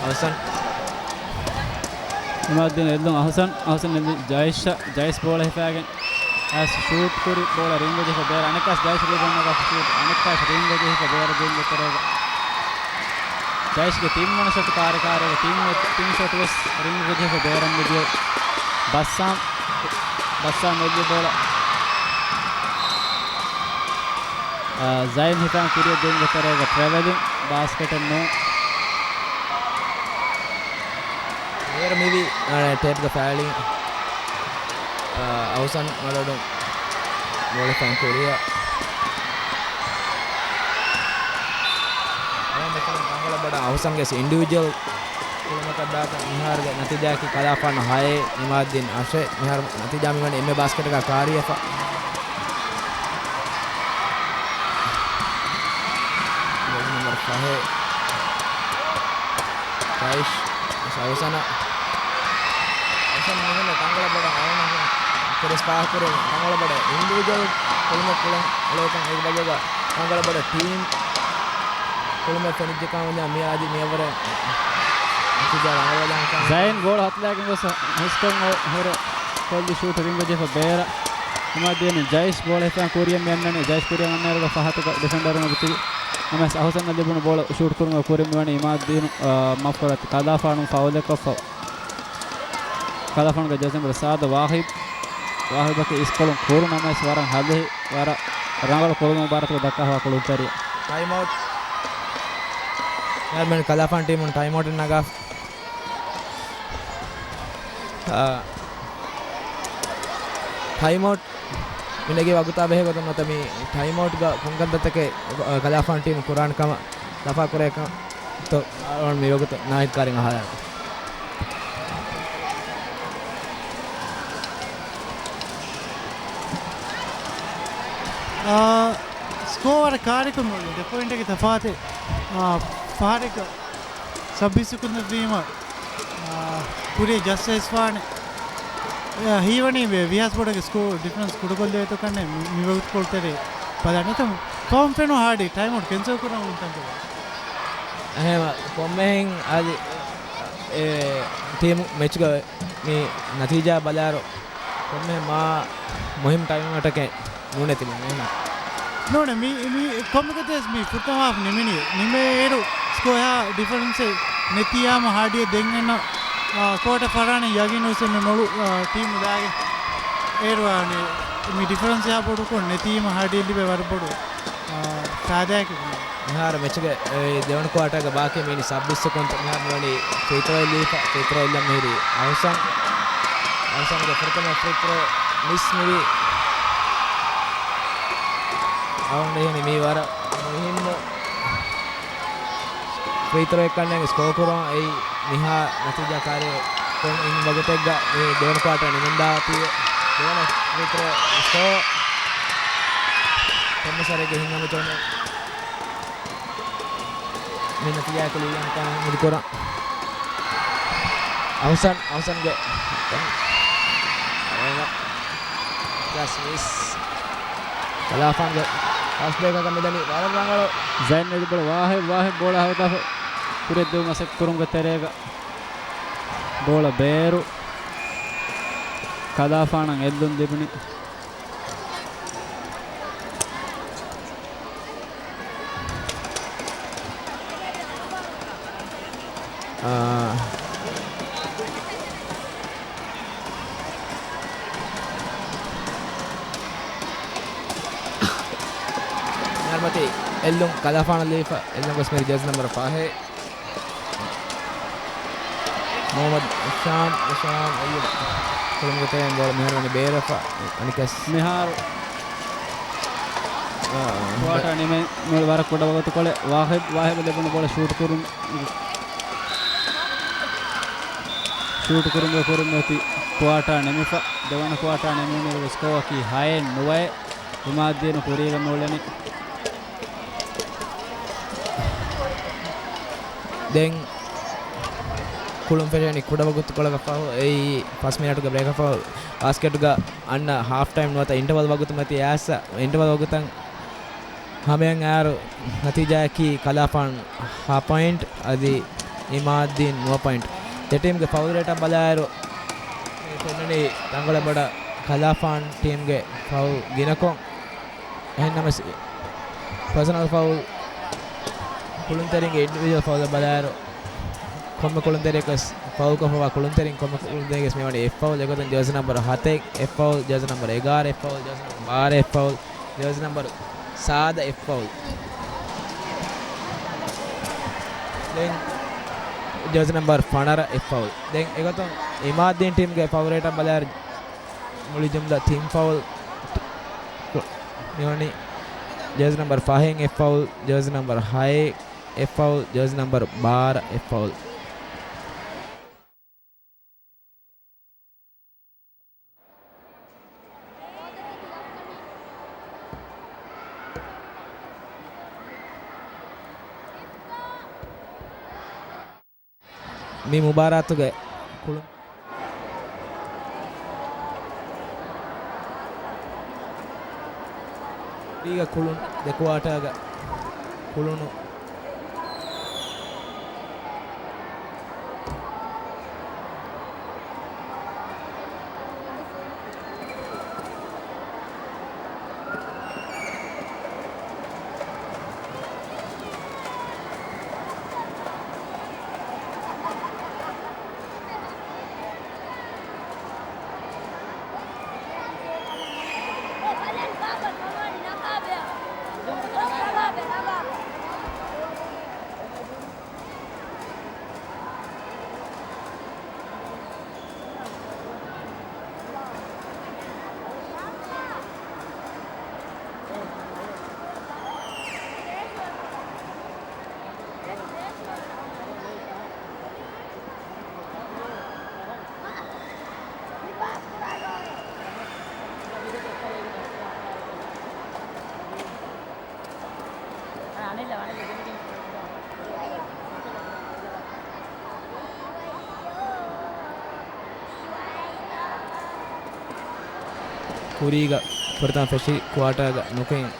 އަހުސަން. އިމާދީން އެއްލުން އަހުސަން، އަހުސަން އެއްލި ޖައިޝް، ޖައިޝް ބޯޅަ ހިފާގެން އައިސް ޝޫޓް ކުރި ބޯޅަ ރިންގު ޖެހިފަ ބޭރަށް. އަނެއްކާސް ޖައިޝް ރީބައުންޑް ނަގާފަ ޝޫޓް. އަނެއްކާސް ރިންގު ޖެހިފަ ބޭރަށް ދިންގެ ތެރޭގަ. ޖައިޝްގެ ތިންވަނަ ޝޮޓު ކާރި ކާރީގަ ތިން، ތިން ޝޮޓު ވެސް ރިންގު ޖެހިފަ ބޭރަށް މިދިޔަ. ބައްސާމް، ބައްސާމް އެއްލި ބޯޅަ. އާ، ޒައިން ހިފާން ކުރިއަށް ދިންގެ ތެރޭގަ ޓްރެވެލިން ބާސްކެޓެއް ނޫން. މިވަރަށް މިވީ، އާ، ޓޭޕްގެ ފައިލިން، އާ، އަހުސަން މަޑުއަޑުން ބޯޅަ ހިފާން ކުރިއަށް. އަހުސަންގެ އިންޑިވިޖުއަލް ކުޅަމަކަށް ދާކަށް މިހާރުގެ ނަތީޖާއަކީ ކަލާފާނު ހައެއް، އިމާދީން އަށެއް. މިހާރު ނަތީޖާ މިވަނީ އެންމެ ބާސްކެޓަކާ ކާރިއަށްފަ. ޖެރސީ ނަމްބަރު ފަހެއް. ޖައިޝް، އަހުސަނަށް. އަހުސަން މިހެން ތަންގޮޅަށް ބޮޑަށް އަޅުނަށް ކުރިސް ފާހަގަކުރި ތަންގޮޅަށް ބޮޑަށް އިންޑިވިޖުއަލް ކުޅުމެއް ކުޅެން އުޅޭކަން އޭގެ ބަދަލުގަ ތަންގޮޅަށް ބޮޑަށް ޓީމް ކުޅުމެއް ފެނިއްޖެކަމުން މި އަދި މިއަށްވުރެ ނަތީޖާ ރަނގަޅުވެލާނެކަން. ޒައިން ގޯޅު ހަތުލާގެން ގޮސް ހުސްކޮށް ހުރެ ކޮށްލި ޝޫޓް ރިންގު ޖެހިފަ ބޭރަށް. އިމާދީނު ޖައިޝް ބޯޅަ ހިފާން ކުރިއަށް މި އަންނަނީ. ޖައިޝް ކުރިއަށް އަންނައިރުގަ ފަހަތުގަ ޑިފެންޑަރުން އެބަތިބި. ނަމަވެސް އަހުސަންއަށް ލިބުނު ބޯޅަ ޝޫޓް ކުރުމަށް ކުރިއަށް މިވަނީ އިމާދީނު، އާ، މާފް ކުރާތި ކަލާފާނު ފައުލެއްކޮށްފަ. ކަލާފާނުގެ ޖާސި ނަމްބަރު ސާދަ ވާހިބް. ވާހިބަކީ އިސްކޮޅުން ކުރު ނަމަވެސް ވަރަށް ހަލުހި، ވަރަށް ރަނގަޅު ކުޅުދުން މުބާރާތުގަ ދައްކާފަ ކުޅުންތެރިއެއް. ޓައިމްއައުޓް. އެހެންވީމަ ކަލާފާން ޓީމުން ޓައިމްއައުޓެއް ނަގާފަ. އާ، ޓައިމްއައުޓް މި ނެގި ވަގުތާ ބެހޭ ގޮތުން ނުވަތަ މި ޓައިމްއައުޓްގަ ކޮންކަންތައްތަކެއް، އާ، ކަލާފާން ޓީމު ކުރާނެ ކަމަށް ލަފާ ކުރޭ ކަންތޯ މިވަގުތު ނާހިދް ކާރިން އަހާލާނެ. އާ، ސްކޯ ވަރަށް ކާރިކޮށް ދެ ޕޮއިންޓަކީ ތަފާތެއް. އާ، ފަހަރެއްގަ ސައްބީސް ސެކަންޑް ވީމަ، އާ، ކުރިއަށް ޖައްސަ އިސްފާނެ. އާ، ހީވަނީ ވި-، ވީހާސް ބޮޑަކަށް ސްކޯ ޑިފަރެންސް ކުޑަކޮށްލެވޭތޯ ކަންނޭ މި-، މިވަގުތުކޮޅު ތެރޭ ބަލާނެތަ؟ ކޮން ފެނު ހާޑި ޓައިމްއައުޓް ކެންސަލް ކުރަމުން ތަންކޮޅެއް. އެހެން ކޮންމެހެން އަދި އެ ޓީމު މެޗުގަ މި ނަތީޖާ ބަލާއިރު ކޮންމެހެން މާ މުހިންމު ޓައިމްއައުޓެކޭ ނޫނެތި މީ. ނޫނެ، މި، މި ކޮންމެ ގޮތެއް މި ފުރަތަމަ ހާފް ނިމެނީ. ނިމޭއިރު ސްކޯ އެހާ ޑިފަރެންސެއް ނެތިއްޔާމު ހާޑިއެއް ދެން އަންނަ، އާ، ކޯޓަށް ފަށާނެ ޔަގީން ހުސެން މި މޮޅު، އާ، ޓީމު ލާގެ އޭރު ވާނެ. މި ޑިފަރެންސް އެހާ ބޮޑުކޮށް ނެތީމަ ހާޑިއެއް ލިބޭ ވަރަށް ބޮޑު، އާ، ފާއިދާއެއް ވުން. މިހާރު މެޗުގެ އެ ދެވަނަ ކުއާޓާގެ ބާކީ މިނިޓް ސައްބީސް ސެކަންޑް. މިހާރު މިވަނީ ފްރީ ތްރޯ އެއްލީފަ، ފްރީ ތްރޯ އެއްލަން މިހިރީ އަހުސަން. އަހުސަންގެ ފުރަތަމަ ފްރީ ތްރޯ މިސް މިވީ. އަހުސަން އެހެނީ މީ ވަރަށް މުހިންމު ފްރީ ތްރޯއެއްކަންނޭނގެ ސްކޯ ކުރުން އެއީ މިހާ ނަތީޖާ ކާރި ކޮން އިން ވަގުތެއްގަ މި ދެވަނަ ކުއާޓާ ނިމެންދާތީ. ދެވަނަ ފްރީ ތްރޯ ސްކޯ ކޮންމެސް ވަރެއްގެ ހިތްހަމަޖެހުމެއް. މި ނަތީޖާއަކީ ލިޔަންކަން އުނދަގޫކުރަން. އަހުސަން، އަހުސަންގެ ޖަސް މިސް. ކަލާފާންގެ ފާސްޓް ބްރޭކަކަށް މިދަނީ ވަރަށް ރަނގަޅު. ޒައިން އެދި ބޯޅަ ވާހިބް، ވާހިބް ބޯޅަ ހައްދާފަ ކުރިއަށް ދިއުމަށް މަސައްކަތް ކުރުމުގެ ތެރޭގަ ބޯޅަ ބޭރު. ކަލާފާނަށް އެއްލުން ލިބުނީ. އާ. ނަރުމަތި އެއްލުން ކަލާފާނަށް ލީފަ، އެއްލުން ގޮސް މިރި ޖާޒި ނަމްބަރު ފަހެއް. މުހައްމަދު އިޝާން، އިޝާން އެއްލުން ކުޅުމުގެ ތެރެއިން ބޯޅަ މިހާރު ވަނީ ބޭރުވެފަ، އަނިކަސް. މިހާރު އާ، ކުއާޓާ ނިމެން މި ވަރަށް ކުޑަ ވަގުތުކޮޅެއް ވާހިބް، ވާހިބަށް ލިބުނު ބޯޅަ ޝޫޓް ކުރުން، ޝޫޓް ކުރުމުގެ ކުރިން އޮތީ ކުއާޓާ ނިމިފަ، ދެވަނަ ކުއާޓާ ނިމުނުއިރު ސްކޯ އަކީ ހައެއް ނުވައެއް. އިމާދީނު ކުރީގަ މިއުޅެނީ. ދެން ކުޅުން ފެށެނީ ކުޑަ ވަގުތުކޮޅަކަށް ފަހު، އެއީ ފަސް މިނެޓުގެ ބްރޭކަށް ފަހު. ބާސްކެޓްގަ އަންނަ ހާފް ޓައިމް ނުވަތަ އިންޓަވަލް ވަގުތު މަތި އައިސް، އިންޓަވަލް ވަގުތަށް ހަމަޔަށް އައިރު ނަތީޖާއަކީ ކަލާފާން ހަ ޕޮއިންޓް އަދި އިމާދީން ނުވަ ޕޮއިންޓް. ދެ ޓީމްގެ ފައުލް ރޭޓަށް ބަލާއިރު ފެންނަނީ ތަންކޮޅެއް ބޮޑަށް ކަލާފާން ޓީމްގެ ފައުލް ގިނަކޮށް. އެހެންނަމަވެސް ޕަރސަނަލް ފައުލް، ކުޅުންތެރިންގެ އިންޑިވިޖުއަލް ފައުލް ބަލާއިރު ކޮންމެ ކުޅުންތެރިޔަކުވެސް ފައުލްކޮށްފަވާ ކުޅުންތެރިން ކޮންމެ ކުޅުންތެރިންގެވެސް މިވަނީ އެއް ފައުލް. އެގޮތުން ޖާޒީ ނަންބަރު ހަތެއް އެއް ފައުލް، ޖާޒީ ނަންބަރު އެގާރަ އެއް ފައުލް، ޖާޒީ ނަންބަރު ބާރަ އެއް ފައުލް، ޖާޒީ ނަންބަރު ސާދަ އެއް ފައުލް. ދެން ޖާޒީ ނަންބަރު ފަނަރަ އެއް ފައުލް. ދެން އެގޮތުން އިމާދީން ޓީމްގެ ފައުލް ރޭޓަށް ބަލާއިރު މުޅި ޖުމްލަ ތިން ފައުލް މިވަނީ. ޖާޒީ ނަންބަރު ފަހެއް އެއް ފައުލް، ޖާޒީ ނަންބަރު ހައެއް އެއް ފައުލް، ޖާޒީ ނަންބަރު ބާރަ އެއް ފައުލް. މި މުބާރާތުގެ ކުޅުން، ކުރީގަ ކުޅުން ދެ ކުއާޓާގަ ކުޅުނު. ކުރީގަ ފުރަތަމަ ފެށި ކުއާޓާގަ ނުކެތް.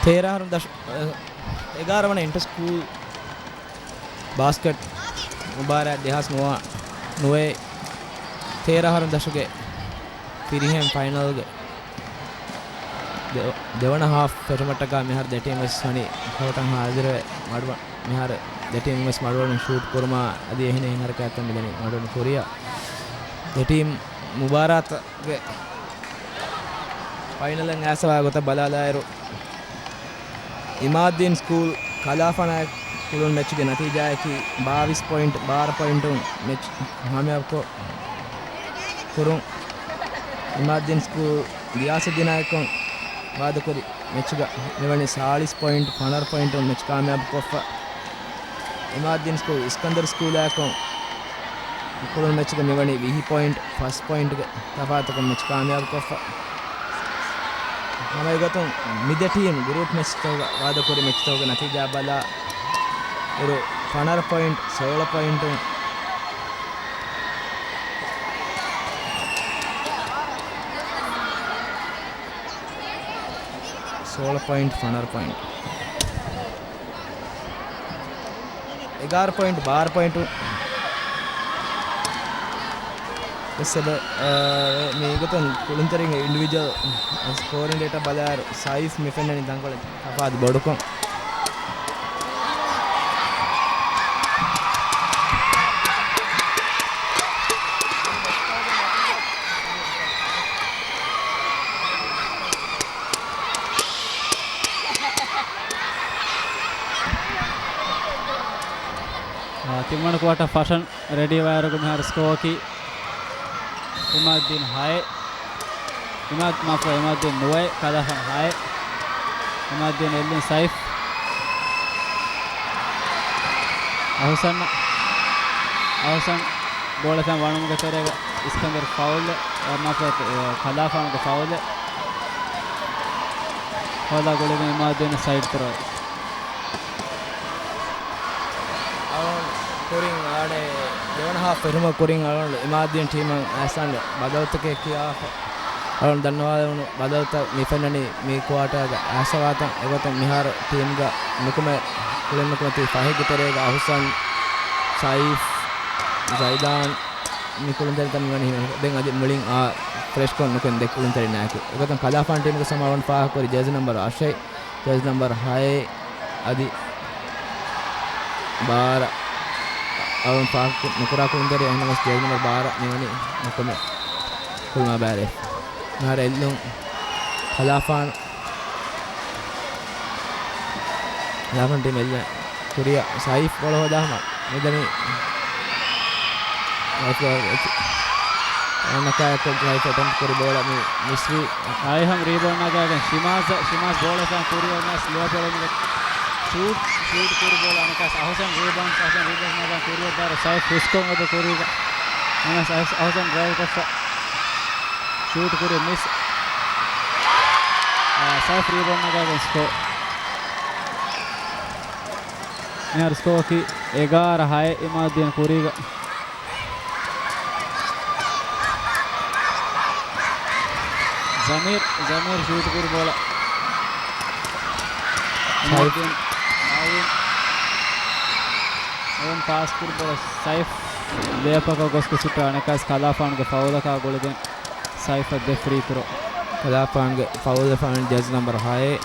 ތޭރަ އަހަރުން ދަށު، އެ، އެގާރަ ވަނަ އިންޓަ ސްކޫލް ބާސްކެޓް މުބާރާތް ދެހާސް ނުވަ، ނުވަ، ތޭރަ އަހަރުން ދަށުގެ ފިރިހެން ފައިނަލްގެ ދެ-، ދެވަނަ ހާފް ފެށުމަށްޓަކާ މިހާރު ދެ ޓީމް ވެސް ވަނީ ކޯޓަށް ހާޒިރުވެ މަޑު-، މިހާރު ދެ ޓީމް ވެސް މަޑުއަޑުން ޝޫޓް ކުރުމާ އަދި އެހެނިހެން ހަރަކާތްތައް މިދަނީ މަޑުއަޑުން ކުރިއަށް. ދެ ޓީމް މުބާރާތުގެ ފައިނަލަށް އައިސްފަވާ ގޮތަށް ބަލާލާއިރު، އިމާދީން ސްކޫލް ކަލާފާނާއެކު ކުޅުނު މެޗުގެ ނަތީޖާއަކީ ބާވީސް ޕޮއިންޓް، ބާރަ ޕޮއިންޓުން މެޗް ކާމިޔާބުކޮށް ކުރުން. އިމާދީން ސްކޫލް ގިޔާސުއްދީނާއެކު ވާދަކުރި މެޗުގަ މިވަނީ ސާޅީސް ޕޮއިންޓް، ފަނަރަ ޕޮއިންޓުން މެޗް ކާމިޔާބުކޮށްފަ. އިމާދީން ސްކޫލް އިސްކަންދަރު ސްކޫލާއެކު ކުޅުނު މެޗުގަ މިވަނީ ވިހި ޕޮއިންޓް، ފަސް ޕޮއިންޓްގެ ތަފާތުކުން މެޗް ކާމިޔާބުކޮށްފަ. ހަމައެގޮތުން މި ދެ ޓީމް ގްރޫޕް މެޗްތަކުގަ ވާދަކުރި މެޗްތަކުގެ ނަތީޖާ ބަލާ އިރު، ފަނަރަ ޕޮއިންޓް، ސޯޅަ ޕޮއިންޓުން، ސޯޅަ ޕޮއިންޓް، ފަނަރަ ޕޮއިންޓް. އެގާރަ ޕޮއިންޓް، ބާރަ ޕޮއިންޓު ވެސް އެބަ، އާ، މީގޮތުން ކުޅުންތެރިންގެ އިންޑިވިޖުއަލް ސްކޯރިން ޑޭޓާ ބަލާއިރު ސައިޒް މި ފެންނަނީ ތަންކޮޅެއް ތަފާތު ބޮޑުކޮށް. ތިންވަނަ ކުއާޓަ ފަށަން ރެޑީ ވާއިރުގަ މިހާރު ސްކޯއަކީ އިމާދީން ހައެއް، އިމާދް، މާފު، އިމާދީން ނުވައެއް، ކަލާފާން ހައެއް. އިމާދީން އެއްލުން ސައިފް. އަހުސަން، އަހުސަން ބޯޅަ ފެން ވަނުމުގެ ތެރޭގަ އިސްކަންދަރު ފައުލެއް، އެ، މާފު، އެ، ކަލާފާނުގެ ފައުލެއް. ހޯދާ ގުޅިގެން އިމާދީން ސައިޑް ތުރޯއެއް. އަޅުން ކުރިން އާނެ ދެވަނަ ހާފް ފެށުމަށް ކުރިން އަޅުން އިމާދީން ޓީމަށް އައިސް އާނެ ބަދަލުތަކެއް ކިޔާފަ. އަޅުން ދަންނަވާލެވުނު ބަދަލުތައް މި ފެންނަނީ މި ކުއާޓާގަ އައިސްފަވާތަން. އެގޮތުން މިހާރު ޓީމްގަ ނުކުމެ، ކުޅެން ނުކުމެތީ ފަހެއްގެ ތެރޭގަ އަހުސަން، ސައިފް، ޒައިދާން މި ކުޅުންތެރިން މިވަނީ ހިމެނި. ދެން އަދި މުޅިން އާ ފްރެޝްކޮށް ނުކުތް ދެ ކުޅުންތެރިން ނާކު. އެގޮތުން ކަލާފާން ޓީމުގެ ސަމާވަން ފާހަގަކުރި ޖާޒި ނަމްބަރު އަށެއް، ޖާޒި ނަމްބަރު ހައެއް، އަދި ބާރަ، އަޅުން ފާހަގަ ނުކުރާ ކުޅުންތެރި އެހެންނަމަސް ޖާޒި ނަމްބަރު ބާރަ މިވަނީ ނުކުމެ ކުޅުމާ ބާރެ. މިހާރު އެއްލުން ކަލާފާން ލާފަން ޓީމް އެއްލެ ކުރިއަށް ސައިފް ބޯޅަ ހޯދާ ހަމަ މިދަނީ. ސައިފް ގޯލް އެއްޗި. އަނެއްކާއެކު ސައިފް އެޓެމްޕް ކުރި ބޯޅަ މި މިސްވީ. އައިހަމް ރީބައުންޑް ނަގާގެން ޝިމާޒް، ޝިމާޒް ބޯޅަ ފެން ކުރިއަށް ނަސް ލިޔަޕެޅުމުގެ ޝޫޓް، ޝޫޓް ކުރި ބޯޅަ އަނެކާސް އަހުސަން ރީބައުންޑް، އަހުސަން ރީބައުންޑް ނަގާ ކުރިއަށް ދާރު ސައިފް ހުސްކޮށް އޮތް ކުރީގަ. އަނެކާސް އަހުސަން ޑްރައިވް ކޮށްފަ. ޝޫޓް ކުރި މިސް. އާ، ސައިފް ރީބައުންޑް ނަގާގެން ސްކޯ. މިހާރު ސްކޯއަކީ އެގާރަ ހައެއް އިމާދީން ކުރީގަ. ޒަމީރް، ޒަމީރް ޝޫޓް ކުރި ބޯޅަ. ސައިފް. އިމާދީން، މާވިން. އެވަން ޕާސް ކުރި ބޯޅަ ސައިފް ލޭއަޕަކަށް ގޮސް ކުސުއްޓާ އަނެކާސް ކަލާފާންގެ ފައުލަކާ ގުޅިގެން. ސައިފަށް ދެ ފްރީ ތްރޯ. ކަލާފާންގެ ފައުލް ފައުން ޖާޒި ނަމްބަރު ހައެއް.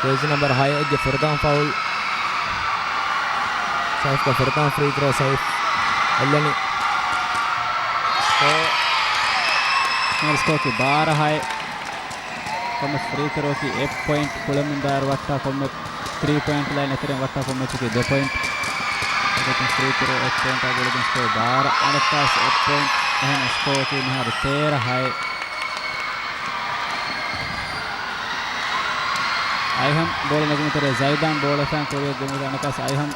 ޖާޒި ނަމްބަރު ހައެއްގެ ފުރަތަމަ ފައުލް. ސައިފްގެ ފުރަތަމަ ފްރީ ތްރޯ ސައިފް އެއްލަނީ. ސްކޯ. ސްކޯއަކީ ބާރަ ހައެއް. ކޮންމެ ފްރީ ތްރޯއަކީ އެއް ޕޮއިންޓް ކުޅެމުން ދާއިރު ވައްޓާ ކޮންމެ ތްރީ ޕޮއިންޓް ލައިން އެތެރެން ވައްޓާ ކޮންމެއަކަކީ ދެ ޕޮއިންޓް. އެގޮތުން ފްރީ ތްރޯ އެއް ޕޮއިންޓާ ގުޅިގެން ސްކޯ ބާރަ. އަނެއްކާސް އެއް ޕޮއިންޓް. އެހެން ސްކޯއަކީ މިހާރު ތޭރަ ހައެއް. އައިހަމް ބޯޅަ ނެގުމުގެ ތެރޭ ޒައިދާން ބޯޅަ ފެން ކުރިއަށް ދިނުމުގެ އަނެއްކާސް އައިހަމް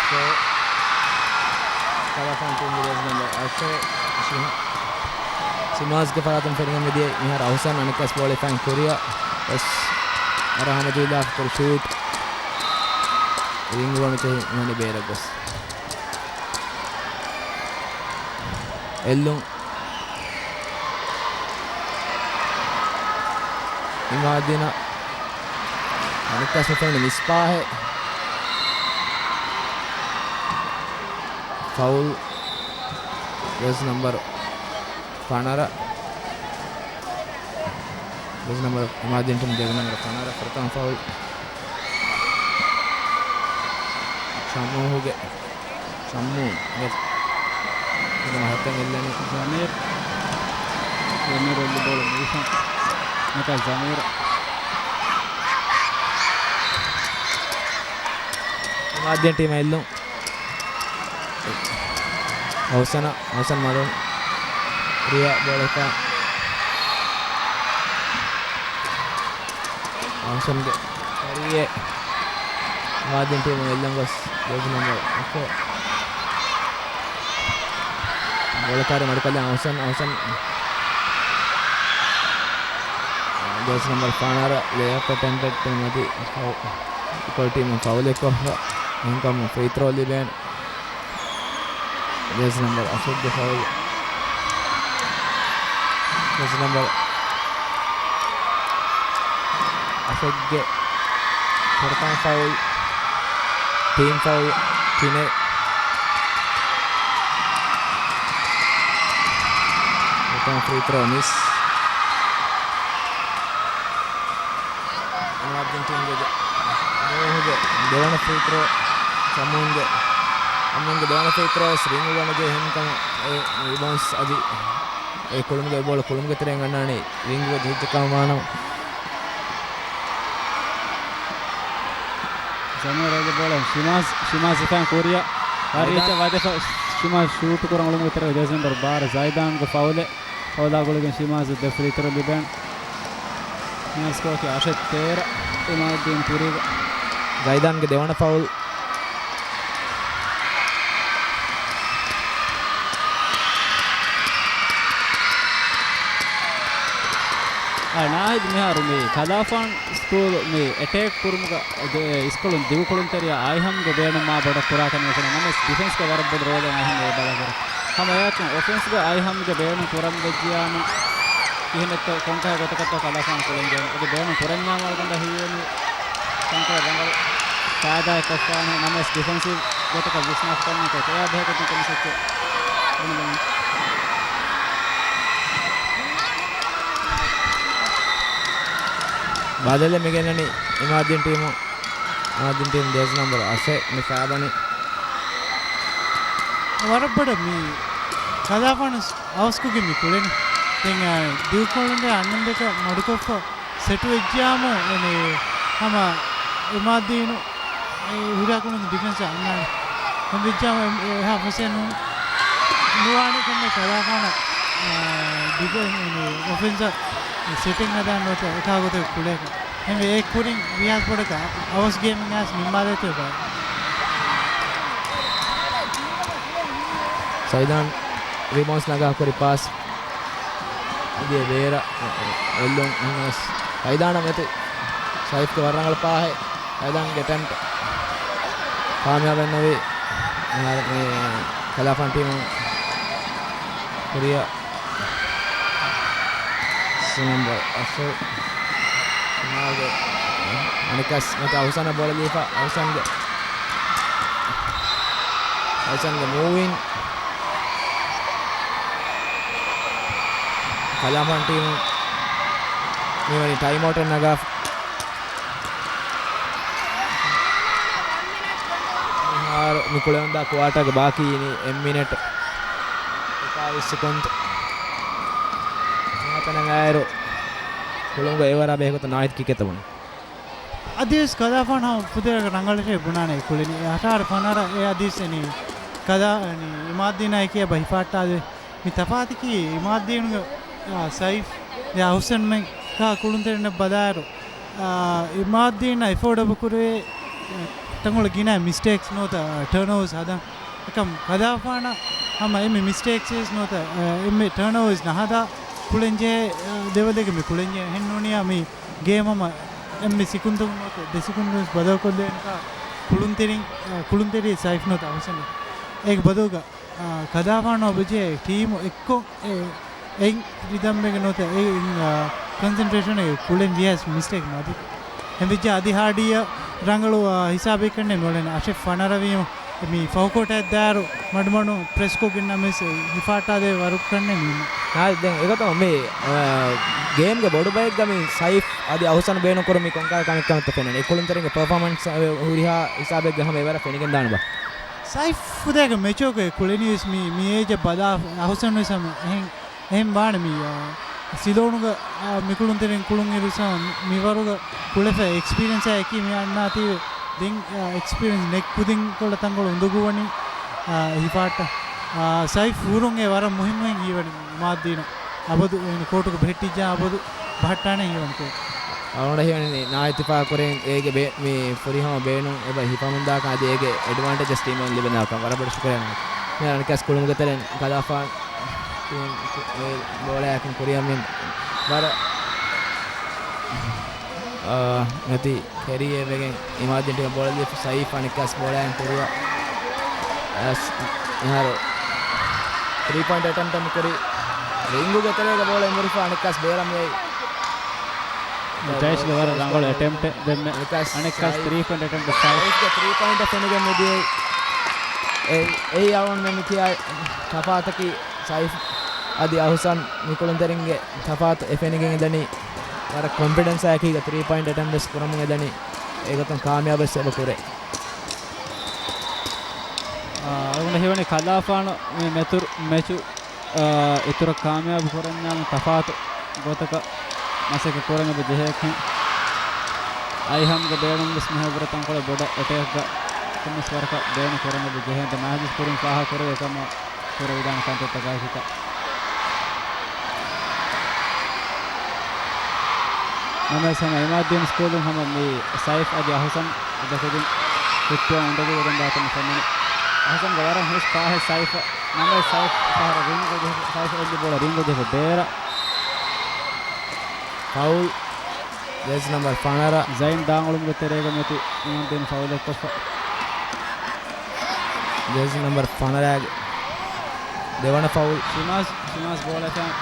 ސްކޯ. ކަލާފާން ޓީމްގެ ޖާޒި ނަމްބަރު އަށެއް ޝިމް-، ޝިމާޒްގެ ފަރާތުން ފެނިގެން މިދިޔަ މިހާރު އަހުސަން އަނެއްކާސް ބޯޅަ ފެން ކުރިއަށް ވެސް އަރާ ހަމަޖެހިލާފަ ކުރި ޝޫޓް ރިންގު ވަނުޖެހި މިވަނީ ބޭރަށް ގޮސް. އެއްލުން. އިމާދީނަށް އަނެއްކާސް މި ފެންނަނީ މިސްބާހެއް. ފައުލް. ޖާޒި ނަމްބަރު ފަނަރަ. ޖާޒި ނަމްބަރު އިމާދީން ޓީމް ޖާޒި ނަމްބަރު ފަނަރަ ފުރަތަމަ ފައުލް. ޝަމޫހުގެ ޝަމޫން ގެ ހަތަން އެއްލަނީ. ޒަމީރް. ޒަމީރް އެއްލި ބޯޅަ މީސަން. ނަކާ ޒަމީރް. އިމާދީން ޓީމަށް އެއްލުން. އަހުސަނަށް، އަހުސަން މަޑުން. ރިޔާ ބޯޅަ ހިފާ. އަހުސަންގެ ކަރީއެއް އިމާދީން ޓީމު އެއްލަން ގޮސް ޖާޒި ނަމްބަރު އެކެއް. ބޯޅަ ކާރި މަޑުކޮށްލާ އަހުސަން، އަހުސަން ޖާޒި ނަމްބަރު ފަނަރަ ލޭއަޕް އެޓެމްޕްޓެއް މަތި ފައު-، އިކޮޅު ޓީމުން ފައުލެއް ކޮށްފަ. އެހެންކަމުން ފްރީ ތްރޯ ލިބޭނެ. ޖާޒި ނަމްބަރު އަށެއްގެ ފައުލް. ޖާޒި ނަމްބަރު އަށެއްގެ ފުރަތަމަ ފައުލް. ޓީމް ފައުލް ތިނެއް. ފުރަތަމަ ފްރީ ތްރޯ މިސް. އިމާދީން ޓީމްގެ ދެ-، ނޫހުގެ ދެވަނަ ފްރީ ތްރޯ، ޝަމޫންގެ، ޝަމޫންގެ ދެވަނަ ފްރީ ތްރޯ ވެސް ރިންގު ވަނުޖެހި ހިންކަމު އެ ރިބައުންޑްސް އަދި އެ ކުޅުމުގެ ބޯޅަ ކުޅުމުގެ ތެރެއިން އަންނާނީ ރިންގުގަ ޖެހިއްޖެ ކަމަށް ވާނަމަ. ރަމީރޯގެ ބޯޅަ ޝިމާޒް، ޝިމާޒް ހިފައިން ކުރިއަށް ވަރަށް ރީއްޗަށް ވަދެފަ، ޝިމާޒް ޝޫޓު ކުރަން އުޅުމުގެ ތެރޭގަ ޖާޒި ނަމްބަރު ބާރަ ޒައިދާންގެ ފައުލެއް. ފައުލާ ގުޅިގެން ޝިމާޒް ދެ ފްރީ ތްރޯ ލިބޭނެ. މިއަސްކޯކި އަށެއް ތޭރަ އިމާދީން ކުރީގަ. ޒައިދާންގެ ދެވަނަ ފައުލް. އާ، ނާހިދް މިހާރު މި ކަލާފާން ސްކޫލް މި އެޓޭކް ކުރުމުގަ ދެ-، އިސްކޮޅުން ދިގުކުޅުންތެރިޔާ އައިހަމްގެ ބޭނުން މާ ބޮޑަށް ކުރާކަށް ނުފެނޭ. ނަމަވެސް ޑިފެންސްގަ ވަރަށް ބޮޑު ރޯލެއް އައިހަމް އެބަލަކުރޭ. ހަމަ އެއަކުން އޮފެންސްގަ އައިހަމްގެ ބޭނުން ކުރަން ވެއްޖިޔާމު ކިހިނެއްތޯ ކޮންކަހަލަ ގޮތަކަށްތޯ ކަލާފާން ކުޅެންޖެހޭނެ. އަދި ބޭނުން ކުރަންޏާ މަޅުގަނޑަށް ހީވޭނީ ކޮންކަހަލަ ރަނގަޅު ފައިދާއެއް ކޮށްފާނެ. ނަމަވެސް ޑިފެންސިވް ގޮތަކަށް ވިސްނާފަ ކަންނަކަށް އެއާ ބެހޭގޮތުން ކުރި ސެއްޗެއް ބުނެލަނީ. ބަދަލެއް މި ގެންނަނީ އިމާދީން ޓީމު. އިމާދީން ޓީމު ޖާޒި ނަމްބަރު އަށެއް މި ފައިބަނީ. ވަރަށް ބޮޑަށް މި ކަލާފާނު އަވަސްކޮށްގެން މި ކުޅެނީ. ދެން، އާ، ދިގުކޮޅުންގެ އަންނަން ދެކެ މަޑުކޮށްފަ ސެޓު ވެއްޖިޔާމު، އެނެ، ހަމަ އިމާދީނު އެ ހުރިހާ ކުޅުން ޑިފެންސަށް އަންނާނެ. އެހެން ވެއްޖާމު އެ-، އެހާ ފަސޭހަ ނޫން، ނުވާނެ ކަމެއް ކަލާފާނަށް، އާ، ޑިފެންސް، އޮފެންސަށް ސެޓިން ހަދާން ނުވަތަ އެކާ ގޮތަކަށް ކުޅޭކަށް. އެހެންވެ އެ ކުރިން ވިޔާސް ބޮޑަކަށް އަވަސް ގޭމް އައިސް ނިންމާލައިފި ބައެއް. ސައިދާން ރިބޯންސް ނަގާ ކުރި ޕާސް. އިދިޔަ ބޭރަށް އެއްލުން އެހެނަސް ސައިދާނަށް މެތި ސައިފްގެ ވަރަށް ރަނގަޅު ޕާހެއް. ސައިދާންގެ އެޓެމްޕް ކާމިޔާބެއް ނުވި. މިހާރު މި ކަލާފާން ޓީމުން ކުރިއަށް ސީ ނަމްބަރު އަށެއް މާގެ އަނެއްކާސް މަތި އަހުސަނަށް ބޯޅަ ލީފަ. އަހުސަންގެ، އަހުސަންގެ މޫވިން. ކަލާފާން ޓީމު މިވަނީ ޓައިމް އައުޓެއް ނަގާފަ. މިހާރު މި ކުޅެވުންދާ ކުއާޓާގެ ބާކީ އިނީ އެއް މިނެޓް އެކާވީސް ސެކަންޑް. މިހާތަނަށް އާއިރު ކުޅުނގަ އެވަރާ ބެހޭގޮތަށް ނާހިދް ކިކެތަ ބުނި. އަދިވެސް ކަލާފާން ހަމަ ފުދޭގަ ރަނގަޅަށޭ ބުނާނެ ކުޅެނީ. އެ އަށާރަ ފަނަރަ އެ އަދިވެސް އެނީ ކަލާ-، އެނީ އިމާދީނާ އެކި އެބަ ހިފާއްޓާދޭ. މި ތަފާތަކީ އިމާދީނުގެ، އާ، ސައިފް ދެ އަހުސަންމެން ކާ ކުޅުންތެރިންނަށް ބަލާއިރު، އާ، އިމާދީން އެފޯޑަބަލް ކުރޭ ތަންކޮޅެއް ގިނަ މިސްޓޭކްސް ނުވަތަ ޓާންއޯވަރސް ހަދަން. އެކަމް ކަލާފާނަށް ހަމަ އެންމެ މިސްޓޭކްސް ވެސް ނުވަތަ، އާ، އެންމެ ޓާންއޯވަރސް ނަހަދާ ކުޅެންޖެހޭ، އާ، ލެވެލެއްގަ މި ކުޅެންޖެހޭ. އެހެން ނޫނިއްޔާ މި ގޭމް ހަމަ އެންމެ ސިކުންތަކުން ނުވަތަ ދެ ސިކުން ވެސް ބަދަލުކޮށްލެވޭނެކާ ކުޅުންތެރިން، އާ، ކުޅުންތެރި ސައިފް ނުވަތަ އަހުސަން. އޭގެ ބަދަލުގަ އާ، ކަލާފާނު އޮބްޖެ ޓީމު އެއްކޮށް އެ-، އެއިން ރިދަމްވެގެން ނުވަތަ އެއިން، އާ، ކޮންސެންޓްރޭޝަން އެ ކުޅެން ވިޔަސް މިސްޓޭކް މަދު. ހެންވެއްޖެ އަދި ހާޑިއަށް ރަނގަޅު، އާ، ހިސާބެއް ކަންނޭ މިއުޅެން އަށެއް ފަނަރަވީމަ މި ފަހުކޯޓަށް ދާއިރު މަޑުމަޑު ޕްރެސްކޮށްގެން ނަމަވެސް ހިފާއްޓާދޭ ވަރު ކަންނޭ މި. ދެން އެގޮތަށް މި، އާ، ގޭމްގެ ބޮޑު ބައެއްގަ މި ސައިފް އަދި އަހުސަން ބޭނުން ކުރު މި ކޮންކަހަލަ ކަމެއް ކަމެއްތަ ފެންނަނީ. އެ ކުޅުންތެރިންގެ ޕަރފޯމަންސް ހުރިހާ ހިސާބެއްގަ ހަމަ އެވަރަށް ފެނިގެންދާނެ ބާ. ސައިފް ފުދޭގެ މެޗުއަކު އެ ކުޅެނީވެސް މި، މި އޭޖަށް ބަލާ އަހުސަން ވެސް ހަމަ އެހެން، އެހެން ވާނެ މި، އާ، ސިލޯނުގަ، އާ، މިކުޅުންތެރިން ކުޅުން އިރުސަ މިވަރުގަ ކުޅެފަ އެކްސްޕީރިއަންސާ އެކީ މި އަންނާތީވެ. ދެން، އާ، އެކްސްޕީރިއަންސް ނެތް ކުދިން ކޮޅަށް ތަންކޮޅު އުނދަގޫވަނީ، އާ، ހިފާއްޓަ. އާ، ސައިފް ހުރުން އެ ވަރަށް މުހިއްމުއިން ހީވަނީ. މާދީނަ އަބަދު އޭނަ ކޯޓުގަ ބެހެއްޓިއްޖާ އަބަދު ބަހައްޓާނެ ހީވަންތޯ؟ އަޅުގަނޑަށް ހީވަނީ ނާއިތިފާ ކުރެން އޭގެ ބޭ-، މި ފުރިހަމަ ބޭނުން އެބަ ހިފަމުންދާކަން އަދި އޭގެ އެޑްވާންޓޭޖަސް ޓީމުން ލިބެންދާކަން ވަރަށް ބޮޑަށް ޝުކުރިއްޔާ. މި އަނެއްކާސް ކުޅުމުގެ ތެރެއިން ކަލާފާން ޓީމް ކު-، އެ ބޯޅަޔާކިން ކުރިއަށް މި ވަރަށް، އާ، މެތި ކެރީއެއް ވެގެން އިމާދީން ޓީމަށް ބޯޅަ ލިބިފަ ސައީފް އަނެއްކާސް ބޯޅައިން ކުރިއަށް އައިސް މިހާރު ތްރީ ޕޮއިންޓް އެޓެމްޕްޓެއް މި ކުރި. ރިންގުގެ ތެރޭގަ ބޯޅަ އެނބުރިފަ އަނެއްކާސް ބޭރަށް މިއައީ. ޖައިޝްގެ ވަރަށް ރަނގަޅު އެޓެމްޕްޓެއް ދެންމެ. އަނެއްކާސް އަނެއްކާސް ސައީފް ތްރީ ޕޮއިންޓް އެޓެމްޕްޓް ސައީފް. ސައީފްގެ ތްރީ ޕޮއިންޓް ފެނިގެން މިދިޔައީ. އެ-، އެއީ އަޅުގަނޑުމެން މި ކިޔާ ތަފާތަކީ ސައީފް އަދި އަހުސަން މި ކުޅުންތެރިންގެ ތަފާތު އެ ފެނިގެން އެދަނީ. ވަރަށް ކޮންފިޑެންސާ އެކީގަ ތްރީ ޕޮއިންޓް އެޓެމްޕްޓް ވެސް ކުރަމުން އެދަނީ. އެގޮތުން ކާމިޔާބުވެސް އެބަ ކުރޭ. އާ، އަޅުގަނޑަށް ހީވަނީ ކަލާފާނު މި މެތުރު-، މެޗު، އާ، އިތުރަށް ކާމިޔާބު ކުރަންޏާ މި ތަފާތު ގޮތަކަށް މަސައްކަތް ކުރަން އެބަ ޖެހޭކަން. އައިހަމްގެ ބޭނުން ވެސް މިހާރު ވުރެ ތަންކޮޅެއް ބޮޑަށް އެޓޭކްގަ ކޮންމެސް ވަރަކަށް ބޭނުން ކުރަން އެބަ ޖެހޭނެ. ނާހިދު ކުރިން ފާހަގަ ކުރެވޭ ކަމަށް ކުރެވިދާނެ ކަންތައްތަކާއި ކިތައް. ނަމަވެސް ހަމަ އިމާދީން ސްކޫލުން ހަމަ މި ސައިފް އަދި އަހުސަން ދެކުދިން ހުއްޓުވާ އުނދަގޫ ވެގެން ދާތަން ފެންނަނީ. އަހުސަންގެ ވަރަށް ހުސް ފާހެއް ސައިފަށް. ނަމަވެސް ސައިފް ފަހަރަށް ރިންގް ޖެހި، ސައިފް އެއްލި ބޯޅަ ރިންގް ޖެހި ބޭރަށް. ފައުލް. ޖެރސި ނަމްބަރު ފަނަރަ. ޒައިން ދާން އުޅުމުގެ ތެރޭގަ މެތި އިމާދީން ފައުލެއްކޮށްފަ. ޖެރސި ނަމްބަރު ފަނަރަގެ ދެވަނަ ފައުލް. ޝިމާޒް، ޝިމާޒް ބޯޅަ ފެން.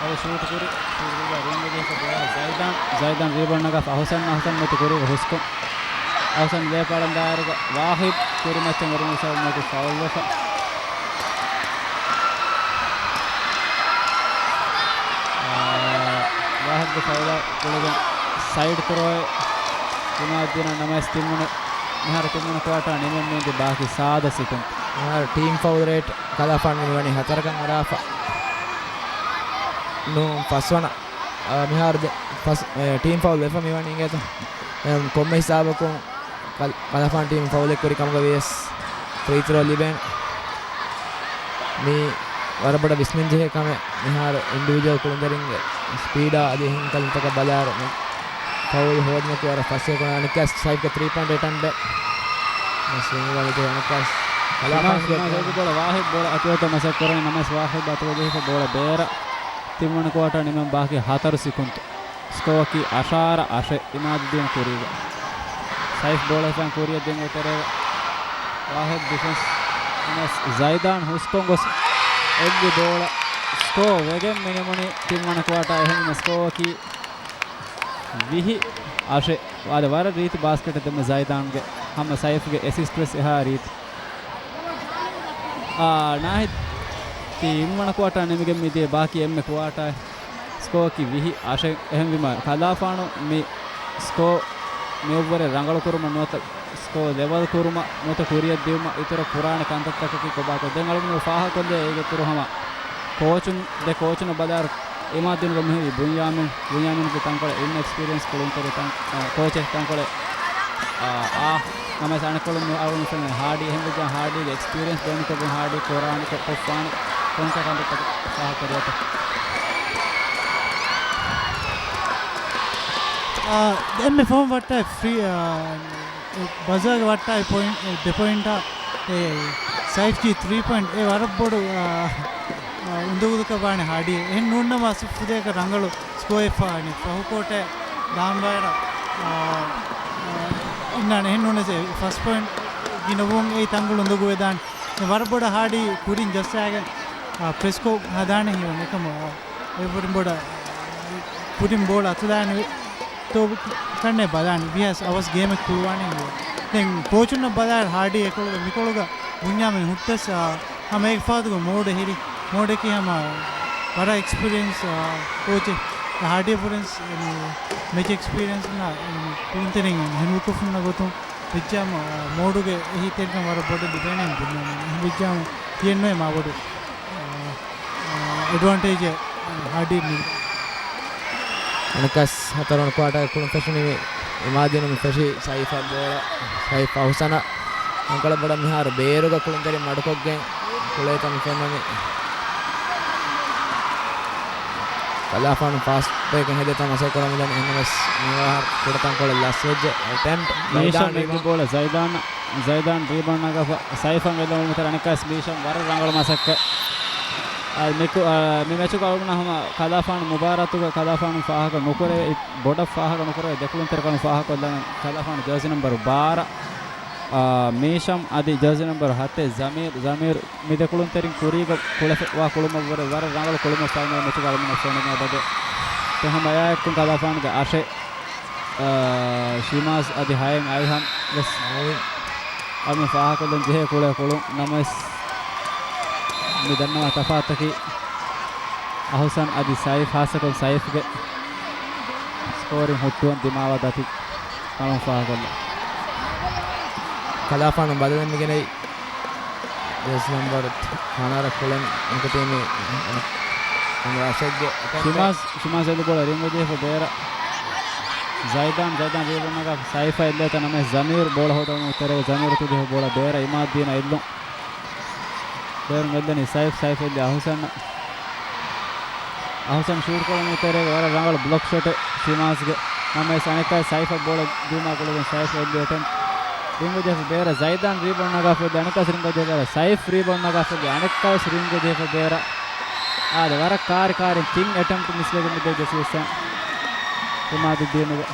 އަދި ޝޫޓް ކުރި. ޝޫޓް ކުރި ރިންގް ޖެހިފަ ބޯޅަ ޒައިދާން. ޒައިދާން ރީބައުންޑް ނަގާފަ އަހުސަން، އަހުސަން މެތި ކުރީގަ ހުސްކޮށް. އަހުސަން ލޭ ޕާޑަން ދާއިރުގަ ވާހިދް ކުރިމައްޗަށް އެރުމު ސަބަބުން މެތި ފައުލްވެފަ. އާ، ވާހިދްގެ ފައުލާ ގުޅިގެން ސައިޑް ތްރޯއެއް އިމާދީނަށް. ނަމަވެސް ތިންވަނަ، މިހާރު ތިންވަނަ ކުއާޓާ ނިމެން މީދި ބާކީ ސާދަ ސިކުންތު. މިހާރު ޓީމް ފައުލް ރޭޓް ކަލާފާނު މިވަނީ ހަތަރަކަށް އަރާފަ. ނޫން ފަސްވަނަ، އާ، މިހާރު ދެ-، ފަސް-، އެ، ޓީމް ފައުލް ވެފަ މިވަނީ އިނގޭތަ؟ އެ، ކޮންމެ ހިސާބަކުން ކަލް-، ކަލާފާން ޓީމް ފައުލެއް ކުރި ކަމުގަ ވިޔަސް ފްރީ ތްރޯ ލިބޭނެ. މީ ވަރަށް ބޮޑަށް ވިސްނަން ޖެހޭ ކަމެއް. މިހާރު އިންޑިވިޖުއަލް ކުޅުންތެރިންގެ ސްޕީޑާ އަދި އެހެން ކަލުންތަކަށް ބަލާއިރު، މި ފައުލް ހޯދުމަކީ ވަރަށް ފަސޭހަކަން. އަނެއްކާ ސައިފްގެ ތްރީ ޕޮއިންޓް އެޓަމްޕްޓެއް ސްވިންގް ވަނީ އަނެއްކާ ކަލާފާންގެ ބޯޅަ ވާހިދް ބޯޅަ އަތުވެތަ މަސައްކަތް ކުރަނީ. ނަމަވެސް ވާހިދް އަތުވެ ޖެހިފަ ބޯޅަ ބޭރަށް. ތިންވަނަ ކުއާޓާ ނިމެން ބާކީ ހަތަރު ސިކުންތު. ސްކޯއަކީ އަށާރަ އަށެއް އިމާދުއްދީން ކުރީގަ. ސައިފް ބޯޅަ ހިފަން ކުރިއަށް ދިން އެތެރޭގަ. ވާހިދް ޑިފެންސް. ނަމަވެސް ޒައިދާން ހުސްކޮށް ގޮސް އެއްލި ބޯޅަ ސްކޯ ވެގެން މިނިމުނީ ތިންވަނަ ކުއާޓާ. އެހެންވީމަ ސްކޯއަކީ ވިހި އަށެއް. އާދެ، ވަރަށް ރީތި ބާސްކެޓެއް ދެންމެ ޒައިދާންގެ. ހަމަ ސައިފްގެ އެސިސްޓް ވެސް އެހާ ރީތި. އާ، ނާހިދް، ތިންވަނަ ކުއާޓާ ނިމިގެން މިދިޔަ ބާކީ އެންމެ ކުއާޓާ. ސްކޯއަކީ ވިހި އަށެއް. އެހެންވީމަ ކަލާފާނު މި ސްކޯ މިއަށްވުރެ ރަނގަޅުކުރުމަށް ނުވަތަ ސްކޯ ލެވަލް ކުރުމަށް ނުވަތަ ކުރިއަށް ދިއުމަށް އިތުރަށް ކުރާނެ ކަންތައްތަކަކީ ކޮބާކަން. ދެން އަޅުގަނޑު ފާހަގަކޮށްލޭ އޭގެ އިތުރު ހަމަ ކޯޗުން، ދެ ކޯޗުންނަށް ބަލާއިރު އިމާދީނުގަ މިހުރީ ބުންޔާމިން، ބުންޔާމިންގެ ތަންކޮޅެއް އިން އެކްސްޕީރިއެންސް ކުޅުންތެރި ތަން-، އާ، ކޯޗެއް ތަންކޮޅެއް، އާ، އާ، ނަމަވެސް އަނެއްކޮޅުން އަޅުގަނޑު ފެންނަނީ ހާޑީ އެހެންވެއްޖާ ހާޑީގެ އެކްސްޕީރިއެންސް ބޭނުންކޮށްގެން ހާޑީ ކުރާނެ ކޮ-، ކޮށްފާނެ ކޮންކަ ކަންތައްތަކެއް ފާހަގަކުރިއަތަ؟ އާ، އެންމެ ފޯމް ވައްޓާ ފްރީ، އާ، ބަޒާގެ ވައްޓާ ޕޮއިންޓް، ދެ ޕޮއިންޓާ، އެ، ސައިފްގެ ތްރީ ޕޮއިންޓް އެ ވަރަށް ބޮޑު، އާ، އާ، އުނދަގޫލަކަށް ވާނެ ހާޑީ. އެހެން ނޫންނަމަ އަސިފް ފުދޭކަށް ރަނގަޅު ސްކޯއެއް ފާނެ. ފަހުކޯޓެއް ދާންވާއިރަށް، އާ، އާ، އިންނާނެ. އެހެން ނޫންވެސް ފަސް ޕޮއިންޓް ގިނަވުން އެއީ ތަންކޮޅު އުނދަގޫވެދާނެ. ވަރަށް ބޮޑަށް ހާޑީ ކުރިން ޖައްސާގެން، އާ، ޕްރެސްކޯ ހަދާނެ ހީވަން އެކަމަށް، އާ، އެ ވަރަށް ބޮޑަށް ކުރިން ބޯޅަ އަތުލާނެ ތޯ ކަންނޭ ބަލާނެ. ވިޔަސް އަވަސް ގޭމެއް ކުޅުވާނެ ހީވަން. ދެން ކޯޗުންނަށް ބަލާއިރު ހާޑީ އެކޮޅުގަ މިކޮޅުގަ ބުންޏާމިން ހުއްޓަސް، އާ، ހަމަ އޭގެ ފަހަތުގަ މޯޑެއް ހިރި. މޯޑަކީ ހަމަ ވަރަށް އެކްސްޕީރިއެންސް، އާ، ކޯޗެއް. ހާޑީ ފުރެންސް މެޗް އެކްސްޕީރިއެންސް ނާ ކުޅުންތެރިން ހެނދުކޮށްފަ ހުންނަ ގޮތުން ވެއްޖާމު، އާ، މޯޑުގެ އެހީތެރިކަން ވަރަށް ބޮޑަށް ލިބޭނެ ބުންޏާމިން. އެހެން ވެއްޖާމު ތިއެއްނުވޭ މާބޮޑު، އާ، އާ، އެޑްވާންޓޭޖެއް ހާޑީ މި. އަނެއްކާސް ހަތަރުވަނަ ކުއާޓާގެ ކުޅުން ފެށުނީ މި އިމާދީނު މި ފެށީ ސައިފަށް ބޯޅަ، ސައިފް އަހުސަނަށް. ރަނގަޅަށް ބޮޑަށް މިހާރު ބޭރުގަ ކުޅުންތެރިން މަޑުކޮށްގެން ކުޅޭތަން ފެންނަނީ. ކަލާފާނު ފާސްޓް ބްރޭކެއް ހެދޭތަން މަސައްކަތް ކުރަމުންދަނީ. އެހެންނަމަވެސް މިވާހަކަ ކުޑަތަންކޮޅެއް ލަސްވެއްޖެ. އެޓެމްޕްޓް މީޝަން ޒައިދާން އެއްލި ބޯޅަ ޒައިދާން، ޒައިދާން ރީބައުންޑް ނަގާފަ ސައިފަށް އެއްލުން މިތަރ އަނެއްކާސް މީޝަން ވަރަށް ރަނގަޅު މަސައްކަތް. އާ، މިކު-، އާ، މި މެޗުގަ އަޅުގަނޑަށް ހަމަ ކަލާފާނު މުބާރާތުގަ ކަލާފާނު ފާހަގަ ނުކުރެވޭ، ބޮޑަށް ފާހަގަ ނުކުރެވޭ ދެކުޅުންތެރިކަން ފާހަގަކޮށްލަން ކަލާފާނު ޖާޒީ ނަމްބަރު ބާރަ، އާ، މީޝަމް އަދި ޖާޒީ ނަމްބަރު ހަތެއް ޒަމީރު، ޒަމީރު މި ދެކުޅުންތެރިން ކުރީގަ ކުޅެފަ-، ވާ ކުޅުމަށްވުރެ ވަރަށް ރަނގަޅު ކުޅުމެއް ފައިނަލް މެޗުގަ އަޅުގަނޑަށް ފެނުނީ އެބަދޭ. ދެން ހަމަ އެއާއެކު ކަލާފާނުގެ އަށެއް، އާ، ޝިމާޒް އަދި ހައެއް އައިހަމް ވެސް އަޅުގަނޑު ފާހަގަކޮށްލަން ޖެހޭ ކުޅޭ ކުޅުން. ނަމަވެސް މި ދަންނަވާ ތަފާތަކީ އަހުސަން އަދި ސައިފް، ހާއްސަކޮށް ސައިފްގެ ސްކޯރިން ހުއްޓުވަން ދިމާވާ ދަތި ކަމުން ފާހަގަކޮށްލަން. ކަލާފާނު ބަދަލެއް މިގެނައީ. ޖާޒީ ނަމްބަރު ފަނަރަ ކުޅެން އެންކެ ޓީމީ ނަމްބަރު އަށެއްގެ އެޓެމްޕްޓެއް. ޝިމާޒް، ޝިމާޒް އެލިބޯޅަ ރިންގު ޖެހިފަ ބޭރަށް. ޒައިދާން، ޒައިދާން ރީބައުންޑް ނަގާފަ ސައިފަށް އެއްލޭތަ ނަމަވެސް ޒަމީރު ބޯޅަ ހޯދުމަށް ތެރޭގަ ޒަމީރު ތުދިހު ބޯޅަ ބޭރަށް އިމާދުއްދީނަށް އެއްލުން. ބޭރުން އެއްލެނީ ސައިފް، ސައިފް އެއްލި އަހުސަން. އަހުސަން ޝޫޓް ކުރަމުން ތެރޭގަ ވަރަށް ރަނގަޅު ބްލޮކް ޝޮޓެއް ޝިމާޒްގެ. ނަމަވެސް އަނެއްކާ ސައިފަށް ބޯޅަ ދިއުމާ ގުޅިގެން ސައިފް އެއްލި އެޓެމްޕް ރިންގު ޖެހިފަ ބޭރަށް ޒައިދާން ރީބައުންޑް ނަގާފަ އެއްލި އަނެއްކާސް ރިންގު ޖެހިފަ ސައިފް ރީބައުންޑް ނަގާފަ އެއްލި އަނެއްކާވެސް ރިންގު ޖެހިފަ ބޭރަށް. އާދެ، ވަރަށް ކާރި ކާރިން ތިން އެޓެމްޕް މިސްވެގެން މިދޭ ޖެސް ވިއްސަން އިމާދުއްދީނުގެ.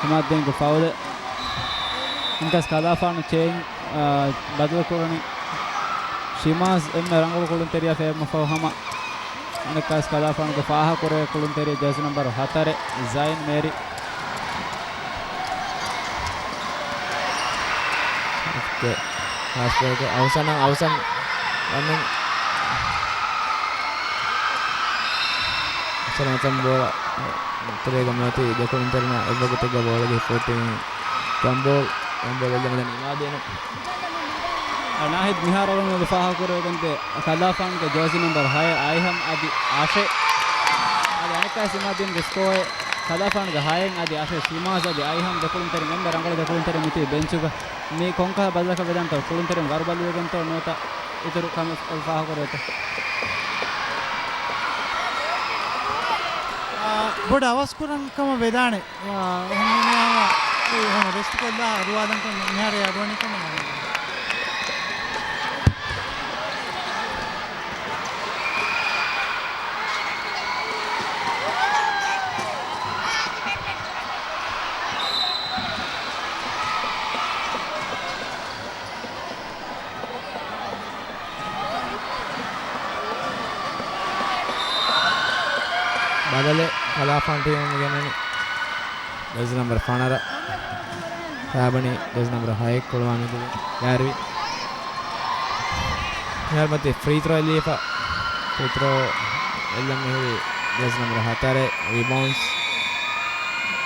އިމާދުއްދީންގެ ފައުލެއް. އަނެއްކާސް ކަލާފާނު ޗޭންޖް، އާ، ބަދަލު ކުރަނީ. ޝިމާޒް އެންމެ ރަނގަޅު ކުޅުންތެރިޔާ ފޭބުމަށްފަހު ހަމަ. އަނެއްކާސް ކަލާފާނުގެ ފާހަގަކުރެވޭ ކުޅުންތެރިޔާ ޖާޒި ނަމްބަރު ހަތަރެއް ޒައިން މޭރި. އޯކޭ. ފާސްޓް ބްރޭކް. އަހުސަން، އަހުސަން ވަންނަން. އަހުސަން، އަހުސަން ބޯޅަ ތެރޭގަ މިއޮތީ ދެ ކުޅުންތެރިންނާ އެއްވަގުތެއްގަ ބޯޅަ ޖެހިފަ ހުއްޓި ގަންބޯލް، ގަންބޯލް އެއްލަމުން ދެން އިމާދުއްދީނު. ނާހިދް މިހާރު އަޅުގަނޑު ފާހަގަކުރެވިގެންދޭ ކަލާފާނުގެ ޖާޒި ނަމްބަރު ހައެއް އައިހަމް އަދި އަށެއް. އަދި އަނެއްކާސް އިމާދުއްދީންގެ ސްކޯއެއް ކަލާފާނުގެ ހައެއް އަދި އަށެއް ޝިމާޒް އަދި އައިހަމް ދެ ކުޅުންތެރިން އެންމެ ރަނގަޅު ދެ ކުޅުންތެރިން މިތިބީ ބެންޗުގަ. މީ ކޮންކަހަލަ ބަދަލަކަށް ވެދާނެތޯ؟ ކުޅުންތެރިން ވަރުބަލިވެގެންތޯ ނުވަތަ އިތުރު ކަމެއް ފާހަގަކުރޭތޯ؟ އާ، ބޮޑަށް އަވަސް ކުރަން ކަމަށް ވެދާނެ. އާ، އެހެންވީމަ ހަމަ، އެ، ހަމަ ރެސްޓް ކޮށްލާ ދުވާލަންކަން މިހާރު އަޑުއަނީކަމަށް ވަނީ. ބަދަލެއް ކަލާފާން ޓީމުން ގެންނަނީ. ޖާޒި ނަމްބަރު ފަނަރަ ފާބަނީ ޖާޒި ނަމްބަރު ހައެއް ކުޅުމާ މިދުވި ގާރިވި. މިހާރު މަތި ފްރީ ތްރޯ އެއްލިފަ. ފްރީ ތްރޯ އެއްލަން މިހުރީ ޖާޒި ނަމްބަރު ހަތަރެއް. ރިބައުންޑްސް.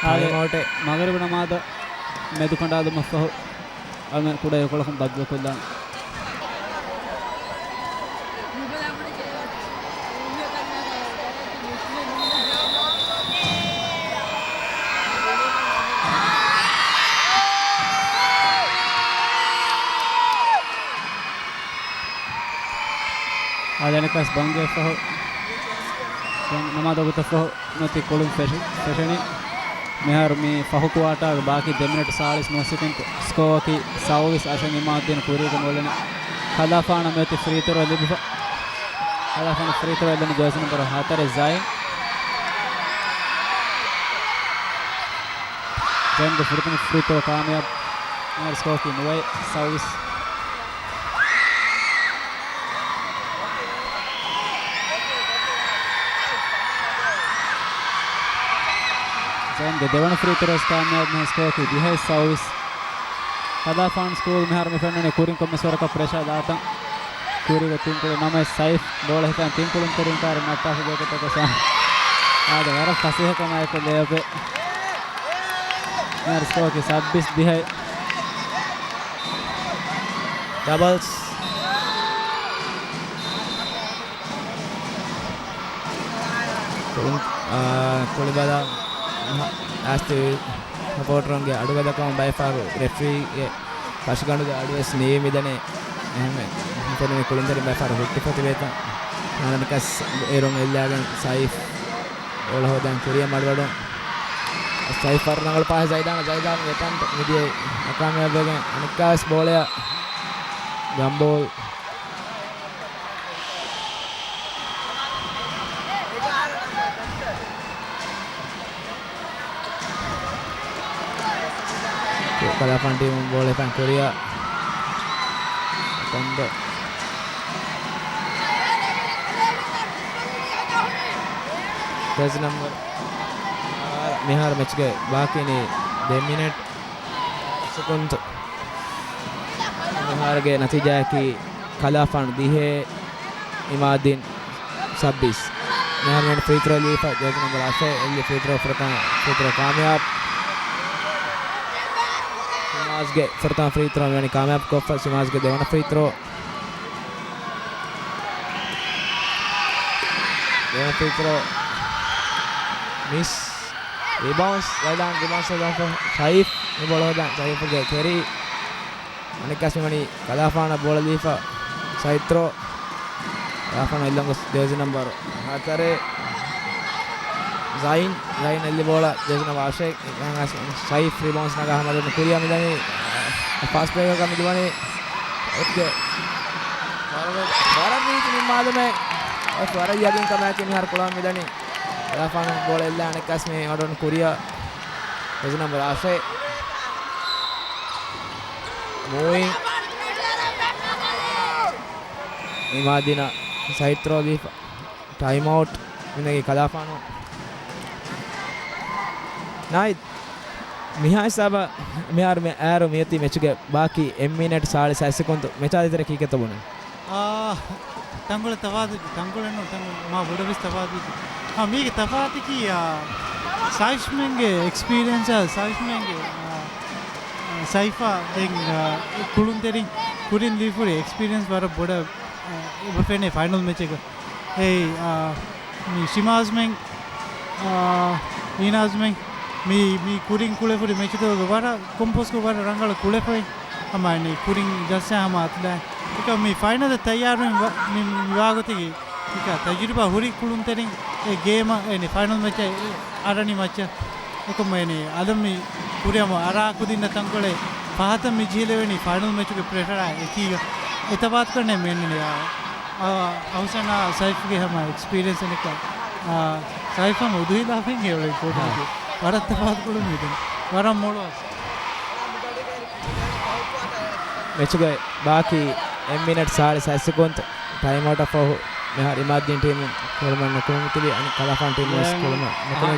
އާދެ، ޓައިމް އައުޓެއް. މަޣްރިބު ނަމާދަށް މެދުކަނޑާލުމަށްފަހު އަޅުމެން ކުޑަ އިރުކޮޅަކުން ބައްދަލުކޮށްލާނަން. އާދެ، އަނެއްކާސް ބަންގެއަށްފަހު، ނަމާދު ވަގުތަށްފަހު މަތި ކުޅުން ފެށި، ފެށެނީ. މިހާރު މި ފަހު ކުއާޓާގެ ބާކީ ދެ މިނެޓް ސާޅީސް ނުވަ ސެކަންޑް. ސްކޯއަކީ ސައުވީސް އަށެއް. އިމާދުއްދީން ކުރީގަ މޮޅެން. ކަލާފާނަށް މިއޮތީ ފްރީ ތްރޯ ލިބިފަ. ކަލާފާނަށް ފްރީ ތްރޯ ލިބުނީ ޖާޒި ނަމްބަރު ހަތަރެއް ޒައިން. ޒައިންގެ ފުރަތަމަ ފްރީ ތްރޯ ކާމިޔާބު. މިހާރު ސްކޯއަކީ ނުވައެއް ސައުވީސް. ޒައިންގެ ދެވަނަ ފްރީ ތްރޯ ކާމިޔާބު. މިހާރު ސްކޯއަކީ ދިހައެއް ސައުވީސް. ކަލާފާން ސްކޫލް މިހާރު މި ފެންނަނީ ކުރިން ކޮންމެސް ވަރަކަށް ޕްރެޝާ ދާތަން. ކުރީގެ ތިން ކުޅުން ނަމަވެސް ސައިފް ބޯޅަ ހިފައިން ތިން ކުޅުންތެރިން ކާރި ނައްޓާފަ ގޮތަށް ގޮސް. އާދެ، ވަރަށް ފަސޭހަކަމާއެކު ލޭއަޕެއް. މިހާރު ސްކޯއަކީ ސައުވީސް ދިހައެއް. ޑަބަލްސް. ކުޅުން، އާ، ކުޅިބަލާ އައިސްތި ސަޕޯޓަރުންގެ އަޑުގަދަކަމުން ބައެއް ފަހަރު ރެފްރީގެ ފަށިގަނޑުގެ އަޑުވެސް ނިވި މިދަނީ. އެހެންވެ، މި ފެނުނީ ކުޅުންތެރިން ބައެއް ފަހަރު ހުއްޓިފަ ތިބޭތަން. އަނެއްކާސް އޭރުން އެއްލާގެން ސައިފް ބޯޅަ ހޯދަން ކުރިއަށް މަޑުވަޑުން. ސައިފް ވަރަށް ރަނގަޅު ޕާސް ޒައިދާނަށް، ޒައިދާން އެޓަންޓް މިދިޔައީ ނާކާމިޔާބުވެގެން. އަނެއްކާސް ބޯޅަޔަށް ގަންބޯލް. ކަލާފާން ޓީމުން ބޯޅަ ހިފަން ކުރިއަށް. ކޮންދޮ. ޖާޒި ނަމްބަރު. މިހާރު މެޗްގެ ބާކީނީ ދެ މިނެޓް ސެކަންޑް. މިހާރުގެ ނަތީޖާއަކީ ކަލާފާން ދިހަ، އިމާދީން ސައްބީސް. މިހާރު މި ފްރީ ތްރޯ ލީފަ ޖާޒި ނަމްބަރު އަށެއް އެއްލި ފްރީ ތްރޯ ފުރަތަމަ ފްރީ ތްރޯ ކާމިޔާބު. ޝިމާޒްގެ ފުރަތަމަ ފްރީ ތްރޯ މިވަނީ ކާމިޔާބު ކޮށްފަ. ޝިމާޒްގެ ދެވަނަ ފްރީ ތްރޯ. ދެވަނަ ފްރީ ތްރޯ. މިސް. ރިބައުންސް ވައިލާން ރިބައުންސް ހޯދާފަ ޝައިފް. މި ބޯޅަ ހޯދާ ޝައިފްގެ ކެރީ. އަނެއްކާސް މިވަނީ ކަލާފާނަށް ބޯޅަ ދީފަ ސައިތް ތްރޯ. ކަލާފާނަށް އެއްލަން ގޮސް ޖާޒީ ނަމްބަރު ހަތަރެއް ޒައިން. ޒައިން އެއްލި ބޯޅަ ޖާޒީ ނަމްބަރު އަށެއް. ޝައިފް ރިބައުންސް ނަގާ ހަމަ އަޑު ކުރިޔަށް މިދަނީ. ފާސްޓް ބްރޭކަކަށް މިދުވަނީ. އެއްގެ ވަރަށް ވަރަށް ރީތި ނިންމާލުމެއް. ވަރަށް ޔަގީންކަމާއެކީ މިހާރު ކުޅަން މިދަނީ. ކަލާފާނު ބޯޅަ އެއްލާ އަނެއްކާސް މި އަޑު ކުރިޔަށް. ޖާޒީ ނަމްބަރު އަށެއް. މޫވިން. އިމާދީނަށް ސައިޓް ތްރޯ ދީފަ. ޓައިމް އައުޓް މިނަގީ ކަލާފާނު. ނާއިދް، މިހާ ހިސާބަށް މިހާރު މި އައިރު މިއޮތީ މެޗުގެ ބާކީ އެއް މިނެޓް ސާޅީސް ހަތް ސެކުންދު. މެޗާ ދޭތެރޭ ކީކޭތޯ ބުނަނީ؟ އާ، ތަންކޮޅެއް ތަފާތު، ތަންކޮޅެއް ނޫން، ތަން-، މާ ބޮޑަށް ވެސް ތަފާތު. އާ، މީގެ ތަފާތަކީ، އާ، ސާއިޝްމެންގެ އެކްސްޕީރިއަންސާ، ސާއިޝްމެންގެ، އާ، ސައިފާ ދެން، އާ، ކުޅުންތެރިން ކުރިން ލީފުރި އެކްސްޕީރިއަންސް ވަރަށް ބޮޑަށް، އާ، އެބަ ފެނޭ ފައިނަލް މެޗެއްގަ. އެއީ، އާ، މި ޝިމާޒްމެން، އާ، އީނާޒްމެން މި، މި ކުރިން ކުޅެފުރި މެޗުތަކުގަ ވަރަށް ކޮމްޕޯސްކޮށް ވަރަށް ރަނގަޅަށް ކުޅެފައި ހަމަ އެނީ ކުރިން ޖައްސާ ހަމަ އަތުލާ. އެކަމް މި ފައިނަލަށް ތައްޔާރުވެން ވަ-، މި، މި ވާގޮތެއްގެ އެކަ ތަޖުރިބާ ހުރި ކުޅުންތެރިން އެ ގޭމަށް އެނި ފައިނަލް މެޗަށް އެ އަރަނި މައްޗަށް. އެކަމަ އެނި އަލަށް މި ކުރިއަމަ އަރާ ކުދިންނަށް ތަންކޮޅެއް ފަހަތަށް މި ޖެހިލެވެނީ ފައިނަލް މެޗުގެ ޕްރެޝަރާ އެކީގަ. އެތަފާތުކަންނޭ މި އެންނަނީ. އާ، އާ، އަހުސަނާ ސައިފްގެ ހަމަ އެކްސްޕީރިއަންސް އެނެކަ. އާ، ސައިފް ހަމަ އުދުހިލާފެން އެވެ ކޯޓުގެ. ހާ. ވަރަށް ތަފާތު ކުޅުން މިދެން. ވަރަށް މޮޅު އަސް. މެޗުގެ ބާކީ އެއް މިނެޓް ސާޅީސް ހަތް ސެކުންތު. ޓައިމް އައުޓަށް ފަހު މިހާރު އިމާދީން ޓީމު ކުޅުމެއް ނުކުމެ ތިބި އަނި ކަލާފާން ޓީމު ވެސް ދެން ކުޅުމެއް ނުކުމެ.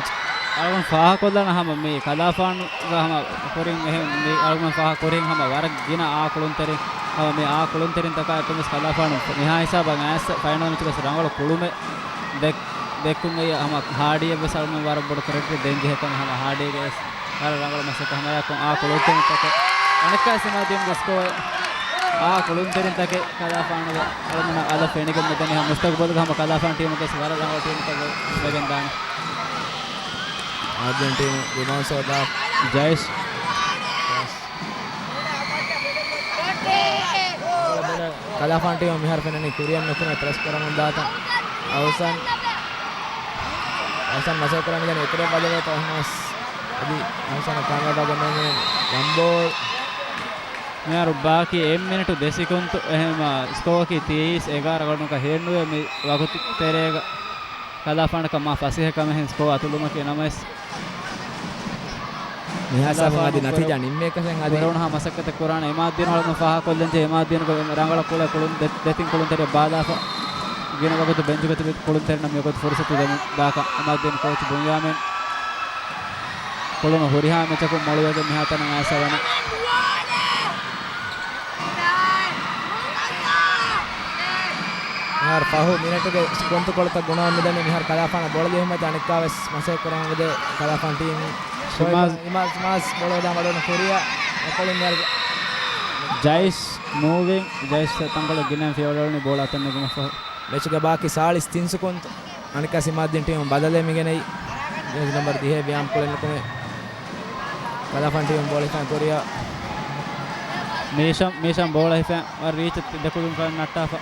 އަޅުގަނޑު ފާހަގަކޮށްލާނަ ހަމަ މި ކަލާފާނުގަ ހަމަ ކުރިން އެހެން މި އަޅުގަނޑު ފާހަގަކުރިން ހަމަ ވަރަށް ގިނަ އާ ކުޅުންތެރިން ހަމަ މި އާ ކުޅުންތެރިންތަކާ އެކަމެސް ކަލާފާނު މިހާ ހިސާބަށް އައިސް ފައިނަލް މެޗުގަސް ރަނގަޅު ކުޅުމެއް ދެ-، ދެއްކުން އެއީ ހަމަ ހާޑީއަށް ވެސް އަޅުގަނޑު ވަރަށް ބޮޑު ކްރެޑިޓް ދޭން ޖެހޭ ކަމެއް ހަމަ ހާޑީގެ ވެސް ވަރަށް ރަނގަޅު މަސައްކަތް ހަމަޔަކުން އާ ކުޅުންތެރިންތަކެއް އަނެއްކާ ސިމާދީންގެ ސްކޯ އާ ކުޅުންތެރިންތަކެއް ކަލާފާނުގެ އަޅުގަނޑަށް އަލަށް ފެނިގެން މިދަނީ ހަމަ މުސްތަގުބަލުގަ ހަމަ ކަލާފާން ޓީމުގެ ވަރަށް ރަނގަޅު ޓީމަކަށް ވެގެން ދާނެ. އާދިން ޓީމު ރިބައުންޑް ސޯދާ. ޖައިޝް. ކަލާފާން ޓީމު މިހާރު ފެންނަނީ ކުރިއަށް ނުކުމެ ޕްރެސް ކުރަމުން ދާތަން. އަހުސަން. އަހުސަން މަސައްކަތް ކުރަމުން ދާނީ އެތެރެ ބަދަލެއް ތަ އެހެނަސް. އަދި އަހުސަނަށް ކާމިޔާބާ ގެންނަނީ ވަން ބޯލް. މިހާރު ބާކީ އެއް މިނެޓު ދެ ސެކުންތު އެހެންމާ ސްކޯއަކީ ތީސް އެގާރަ ގޮނޑުންކަ ހޭންނުވޭ މި ވަގުތު ތެރޭގަ. ކަލާފާނަކަށް މާ ފަސޭހަ ކަމެއް ހެން ސްކޯ އަތުލުމަކީ ނަމަވެސް. މިހާ ސާބުން އަދި ނަތީޖާ ނިންމޭކަށެއް އަދި. ކުރެވުނުހާ މަސައްކަތެއް ކުރާނެ އިމާދީން ހަޅުމަށް ފާހަގަކޮށްލަންޖެ އިމާދީން ރަނގަޅަށް ކުޅެ ކުޅުން ދެ-، ދެތިން ކުޅުންތެރި ބާލާފަ. ގިނަ ވަގުތު ބެންޗުގަ ތިބި ކުޅުންތެރިންނަށް މިވަގުތު ފުރުސަތު ދެމުން ދާކަށް އިމާދީން ކޯޗް ބުންޔާމިން ކުޅުނު ހުރިހާ މެޗަކުން މޮޅުވެގެން މިހާތަނަށް އައިސް ވަނީ. މިހާރު ފަހު މިނެޓުގެ ކުންތުކޮޅުތައް ގުނަވަން މިދަނީ މިހާރު ކަލާފާނަށް ބޯޅަ ލިބުމަތި އަނެއްކާވެސް މަސައްކަތް ކުރަމުން މިދޭ ކަލާފާން ޓީމު. ޝިމާޒް. އިމާޒް، އިމާޒް ބޯޅަ ވަދާ މަޑުވަން ކުރިއަށް އެކޮޅުން މިހާރު. ޖައިޝް މޫވިން، ޖައިޝް ތަންކޮޅެއް ގިނައިން ފިޔަވަޅުވަނީ ބޯޅަ އަތަށް ނެގުމަށްފަހު. މެޗުގެ ބާކީ ސާޅީސް ތިން ސެކުންތު. އަނެއްކާ ސިމާދީން ޓީމު ބަދަލެއް މިގެނައީ. ޖާޒީ ނަމްބަރު ދިހައެއް ވިޔާމް ކުޅެން ނުކުމެ. ކަލާފާން ޓީމު ބޯޅަ ހިފަން ކުރިއަށް. މީޝަން، މީޝަން ބޯޅަ ހިފަން ވަރަށް ރީތި ދެކުދުން ކަން ނައްޓާފަ.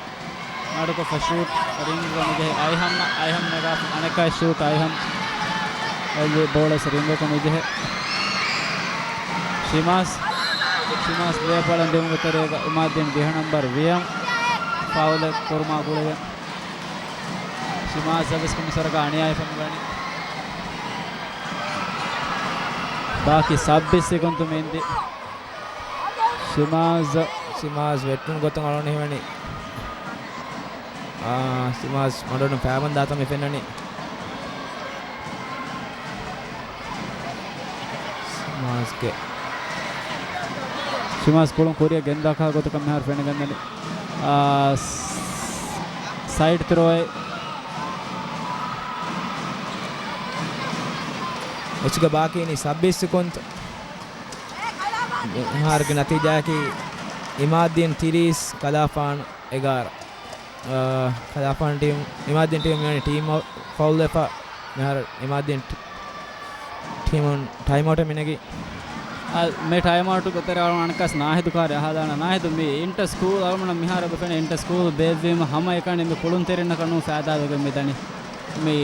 މަޑުކޮށްފަ ޝޫޓް ރިންގްގަ މިޖެހޭ އައިހަން، އައިހަން ނަގާފަ އަނެއްކާ ޝޫޓް އައިހަން. އެއްލި ބޯޅަސް ރިންގަކަށް މިޖެހޭ. ޝިމާސް، ޝިމާސް ލޭޕަޅަން ދިއުމުގެ ތެރޭގަ އިމާދީން ދިހަ ނަމްބަރު ވިޔަން ފައުލެއް ކުރުމާ ގުޅިގެން. ޝިމާޒަށް ވެސް ކުންމިސްވަރަކަށް އަނިޔާވެފަ މިވަނީ. ބާކީ ސައްބީސް ސެކުންތު މި އިންދި. ޝިމާޒް، ޝިމާޒް ވެއްޓުނު ގޮތުން އަޅުގަނޑު ހީވަނީ. އާ، ޝިމާޒް މަޑުން ފައިބަން ދާތަން މި ފެންނަނީ. ޝިމާޒްގެ، ޝިމާޒް ކުޅުން ކުރިއަށް ގެންދާކަށް ގޮތަކަށް މިހާރު ފެނިގެންދަނީ. އާ، ސް-، ސައިޑް ތްރޯއެއް. މެޗުގެ ބާކީ އިނީ ސައްބީސް ސެކުންތު. މިހާރުގެ ނަތީޖާއަކީ އިމާދީން ތިރީސް، ކަލާފާން އެގާރަ. އާ، ކަލާފާން ޓީމް، އިމާދީން ޓީމް މިވަނީ ޓީމް ފައުލް ވެފަ. މިހާރު އިމާދީން ޓީ-، ޓީމުން ޓައިމް އައުޓެއް މިނެގީ. އަ، މި ޓައިމް އައުޓުގެ ތެރޭ އަޅުގަނޑު އަނެއްކާސް ނާހިދު ކާރި އަހާލާނަ. ނާހިދު، މި އިންޓަ ސްކޫލް އަޅުގަނޑަށް މިހާރު އެބަ ފެނޭ އިންޓަ ސްކޫލް ބޭއްވީމަ ހަމައެކަނި މި ކުޅުންތެރިންނަކަށް ނޫން ފައިދާވެގެން މިދަނީ. މި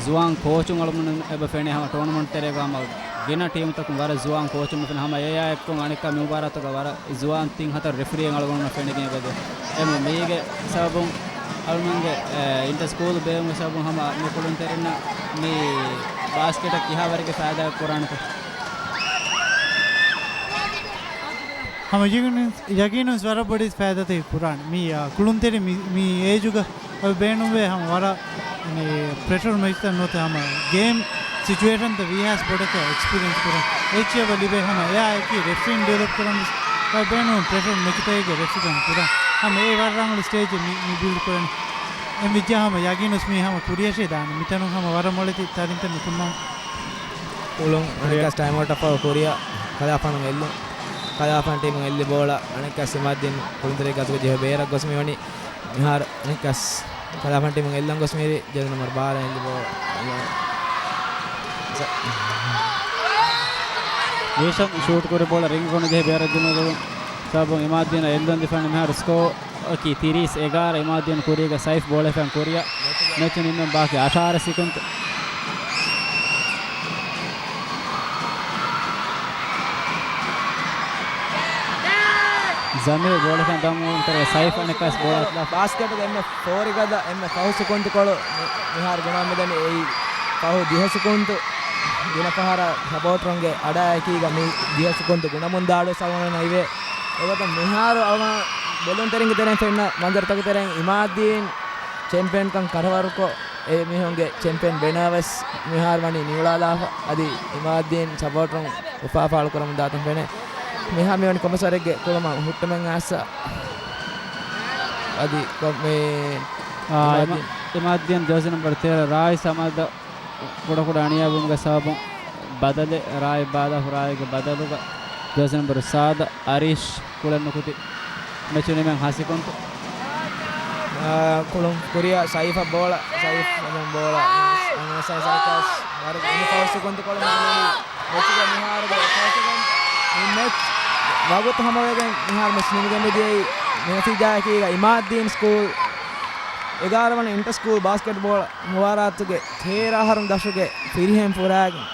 ޒުވާން ކޯޗުން އަޅުގަނޑު އެބަ ފެނޭ ހަމަ ޓޫނަމަންޓް ތެރޭގަ ހަމަ ގިނަ ޓީމުތަކުން ވަރަށް ޒުވާން ކޯޗުން މި ފެނޭ ހަމަ އެއާ އެއްކޮށް އަނެއްކާ މި މުބާރާތުގަ ވަރަށް ޒުވާން ތިން ހަތަރު ރެފްރީއެއް އަޅުގަނޑު ފެނިގެން އެބަދޭ. އެމަ މީގެ ސަބަބުން އަޅުގަނޑުގެ، އެ، އިންޓަ ސްކޫލް ބޭއްވުމުގެ ސަބަބުން ހަމަ މި ކުޅުންތެރިންނަށް މި ބާސްކެޓަށް ކިހާ ވަރެއްގެ ފައިދާ ކުރާނެތަ؟ ހަމަ ޔަގީނުން، ޔަގީނުން ވަރަށް ބޮޑެތި ފައިދާތައް ކުރާނެ. މި، އާ، ކުޅުންތެރި މި، މި އޭޖުގަ އަދި ބޭނުންވޭ ހަމަ ވަރަށް މި ޕްރެޝަރ މެޗްތައް ނުވަތަ ހަމަ ގޭމް ސިޗުއޭޝަންތައް ވީހާވެސް ބޮޑަކަށް އެކްސްޕީރިއެންސް ކުރަން. އެއްޗެއް އެބަ ލިބޭ ހަމަ އެއާ އެކީ ރެފްރީން ޑިވެލޮޕް ކުރަން ވެސް އަދި ބޭނުން ޕްރެޝަރ މެޗުތަކެއްގެ ރެފްރީކަން ކުރަން. ހަމަ އެ ވަރަށް ރަނގަޅު ސްޓޭޖެއް މި، މި ބިލްޑް ކުރަނީ. އެމް ވިއްޖާ ހަމަ ޔަގީނުސް މީ ހަމަ ކުރިޔަށޭ ދާނެ. މިތަނުން ހަމަ ވަރަށް މޮޅެތި ތަރިންތައް ނުކުންނާނެ. ކުޅުން ކުރިޔަށް. އަނެއްކާސް ޓައިމް އައުޓް އަށްފަހު ކުރިޔަށް ކަލާފާނު އެއްލުން. ކަލާފާން ޓީމުން އެއްލި ބޯޅަ އަނެއްކާސް އިމާދީން ކުޅުންތެރި ގަތުގެ ޖެހޭ ބޭރަށް ގޮސް މިވަނީ. މިހާރު އަނެއްކާސް ކަލާފާން ޓީމުން އެއްލަން ގޮސް މިހިރީ ޖެރްސީ ނަމްބަރު ބާރަ އެއްލި ބޯޅަ. ނީޝަން ޝޫޓް ކުރި ބޯޅަ ރިންގް ކޮނު ޖެހި ބޭރަށް ދިމުގެ ސަބަބުން އިމާދީނަށް އެއްލުން ދިފާން މިހާރު ސްކޯ އަކީ ތިރީސް އެގާރަ. އިމާދީން ކުރީގަ ސައިފް ބޯޅަ ފެން ކުރިޔަށް މެޗު ނިމެން ބާކީ އަށާރަ ސިކުންތު. ޒަމީރު ބޯޅަ ފެން ދަމުން ތެރޭ ސައިފް އަނެއްކާސް ބޯޅަ އަތުލާފަ. ބާސްކެޓުގެ އެންމެ ފޯރިގަދަ އެންމެ ފަހު ސިކުންތުކޮޅު މި-، މިހާރު ގުނަމިދަނީ އެއީ ފަހު ދިހަ ސިކުންތު. ގިނަ ފަހަރަށް ސަޕޯޓަރުންގެ އަޑާއެކީގަ މި ދިހަ ސިކުންތު ގުނަމުން ދާޅުވެސް އަޅުގަނޑަށް އިވޭ. އެގޮތަށް މިހާރު އަޅުގަނޑު ބެލުންތެރިންގެ ތެރެއިން ފެންނަ މަންޒަރުތަކުގެ ތެރެއިން އިމާދީން ޗެމްޕިއަންކަން ކަރަވަރުކޮށް، އެ މީހުންގެ ޗެމްޕިއަން ބެނާވެސް މިހާރު ވަނީ ނިއުޅާލާފަ. އަދި އިމާދީން ސަޕޯޓުން އުފާ ފާޅުކުރަމުން ދާތަން ފެނޭ. މިހާ މިވަނީ ކޮންމެސް ވަރެއްގެ ކުޅަމަށް ހުއްޓުމެއް އައިސް. އަދި ކޮ-، މި އާ، އިމާދީން. އިމާ-، އިމާދީން ޖާޒީ ނަމްބަރު ތޭރަ ރާއި ސަމާދަ ކުޑަކުޑަ އަނިޔާވުމުގެ ސަބަބުން ބަދަލެއް ރާއި ބާލާފަ. ރާއިގެ ބަދަލުގަ ޖާޒީ ނަމްބަރު ސާދަ އަރީޝް ކުޅެން ނުކުތި. މެޗު ނިމެން ހަ ސިކުންތު. އާ، ކުޅުން ކުރިޔަށް ސައިފަށް ބޯޅަ. ސައިފް އެދުން ބޯޅަ. އަންނަ ސައި ސަރކަސް. ވަރަށް އެންމެ ފަހު ސިކުންތު ކޮޅު މެޗުގެ މިހާރުގެ ފަހު ސިކުންތު. މި މެޗް ވަގުތު ހަމަވެގެން މިހާރު މެޗް ނިމިގެން މިދިޔައީ މި ނަތީޖާއަކީގަ އިމާދީން ސްކޫލް އެގާރަ ވަނަ އިންޓަ ސްކޫލް ބާސްކެޓްބޯޅަ މުބާރާތުގެ ތޭރަ އަހަރުން ދަށުގެ ފިރިހެން ފުރާގެން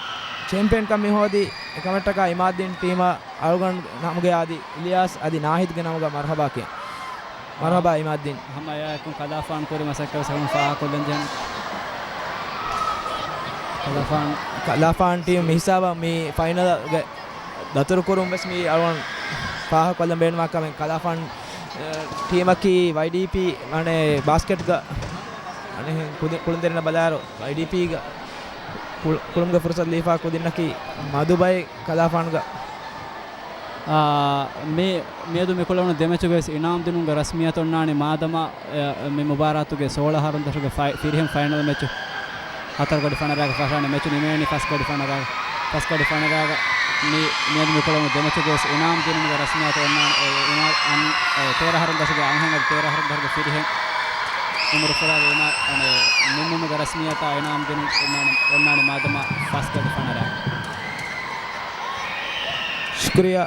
ޗެމްޕިއަންކަން މި ހޯދީ. އެކަމަށްޓަކާ އިމާދީން ޓީމަށް އަޅުގަނޑު ނަމުގެ އާދި އިލްޔާސް އަދި ނާހިދުގެ ނަމުގަ މަރުހަބާ ކިޔަން. މަރުހަބާ އިމާދީން. ހަމަ އެއާއެކު ކަލާފާން ކުރި މަސައްކަތް ވެސް ހަމަ ފާހަގަކޮށްލަން ޖެހެން. ކަލާފާން. ކަލާފާން ޓީމް މި ހިސާބަށް މި ފައިނަލްގެ ދަތުރުކުރުން ވެސް މި އަޅުގަނޑު ފާހަގަކޮށްލަން ބޭނުމާ ކަމެއް. ކަލާފާން، އެ، ޓީމަކީ ވައިޑީޕީ، އަނެ، ބާސްކެޓްގަ، އަނެ، ކުދި-، ކުޅުންތެރިންނަށް ބަލާއިރު ވައިޑީޕީގަ ކުޅު-، ކުޅުމުގެ ފުރުސަތު ލީފާ ކުދިންނަކީ މަދު ބައެއް ކަލާފާންގަ. އާ، މި-، މިއަދު މި ކުޅެވުނު ދެމެޗުގަވެސް އިނާމް ދިނުމުގެ ރަސްމިއްޔަތު އޮންނާނީ މާދަމާ، އެ، މި މުބާރާތުގެ ސޯޅަ އަހަރުން ދަށުގެ ފައި-، ފިރިހެން ފައިނަލް މެޗު ހަތަރު ގަޑި ފަނަރައިގަ ފަށާނެ. މެޗު ނިމޭނީ ފަސް ގަޑި ފަނަރައިގަ. ފަސް ގަޑި ފަނަރައިގަ މި-، މިއަދު މި ކުޅެވުނު ދެމެޗުގަވެސް އިނާމް ދިނުމުގެ ރަސްމިއްޔަތު އޮންނާނެ. އެ، އިނާ-، އަން-، އެ، ތޭރަ އަހަރުން ދަށުގެ އަންހެން އަދި ތޭރަ އަހަރުން ދަށުގެ ފިރިހެން އުމުރުފުރާގެ އިނާ-، އަނެ، ނިންމުމުގެ ރަސްމިއްޔަތާ އިނާމް ދިނުން އޮންނާނެ، އޮންނާނެ މާދަމާ ފަސް ގަޑި ފަނަރައިގަ. ޝުކުރިއްޔާ.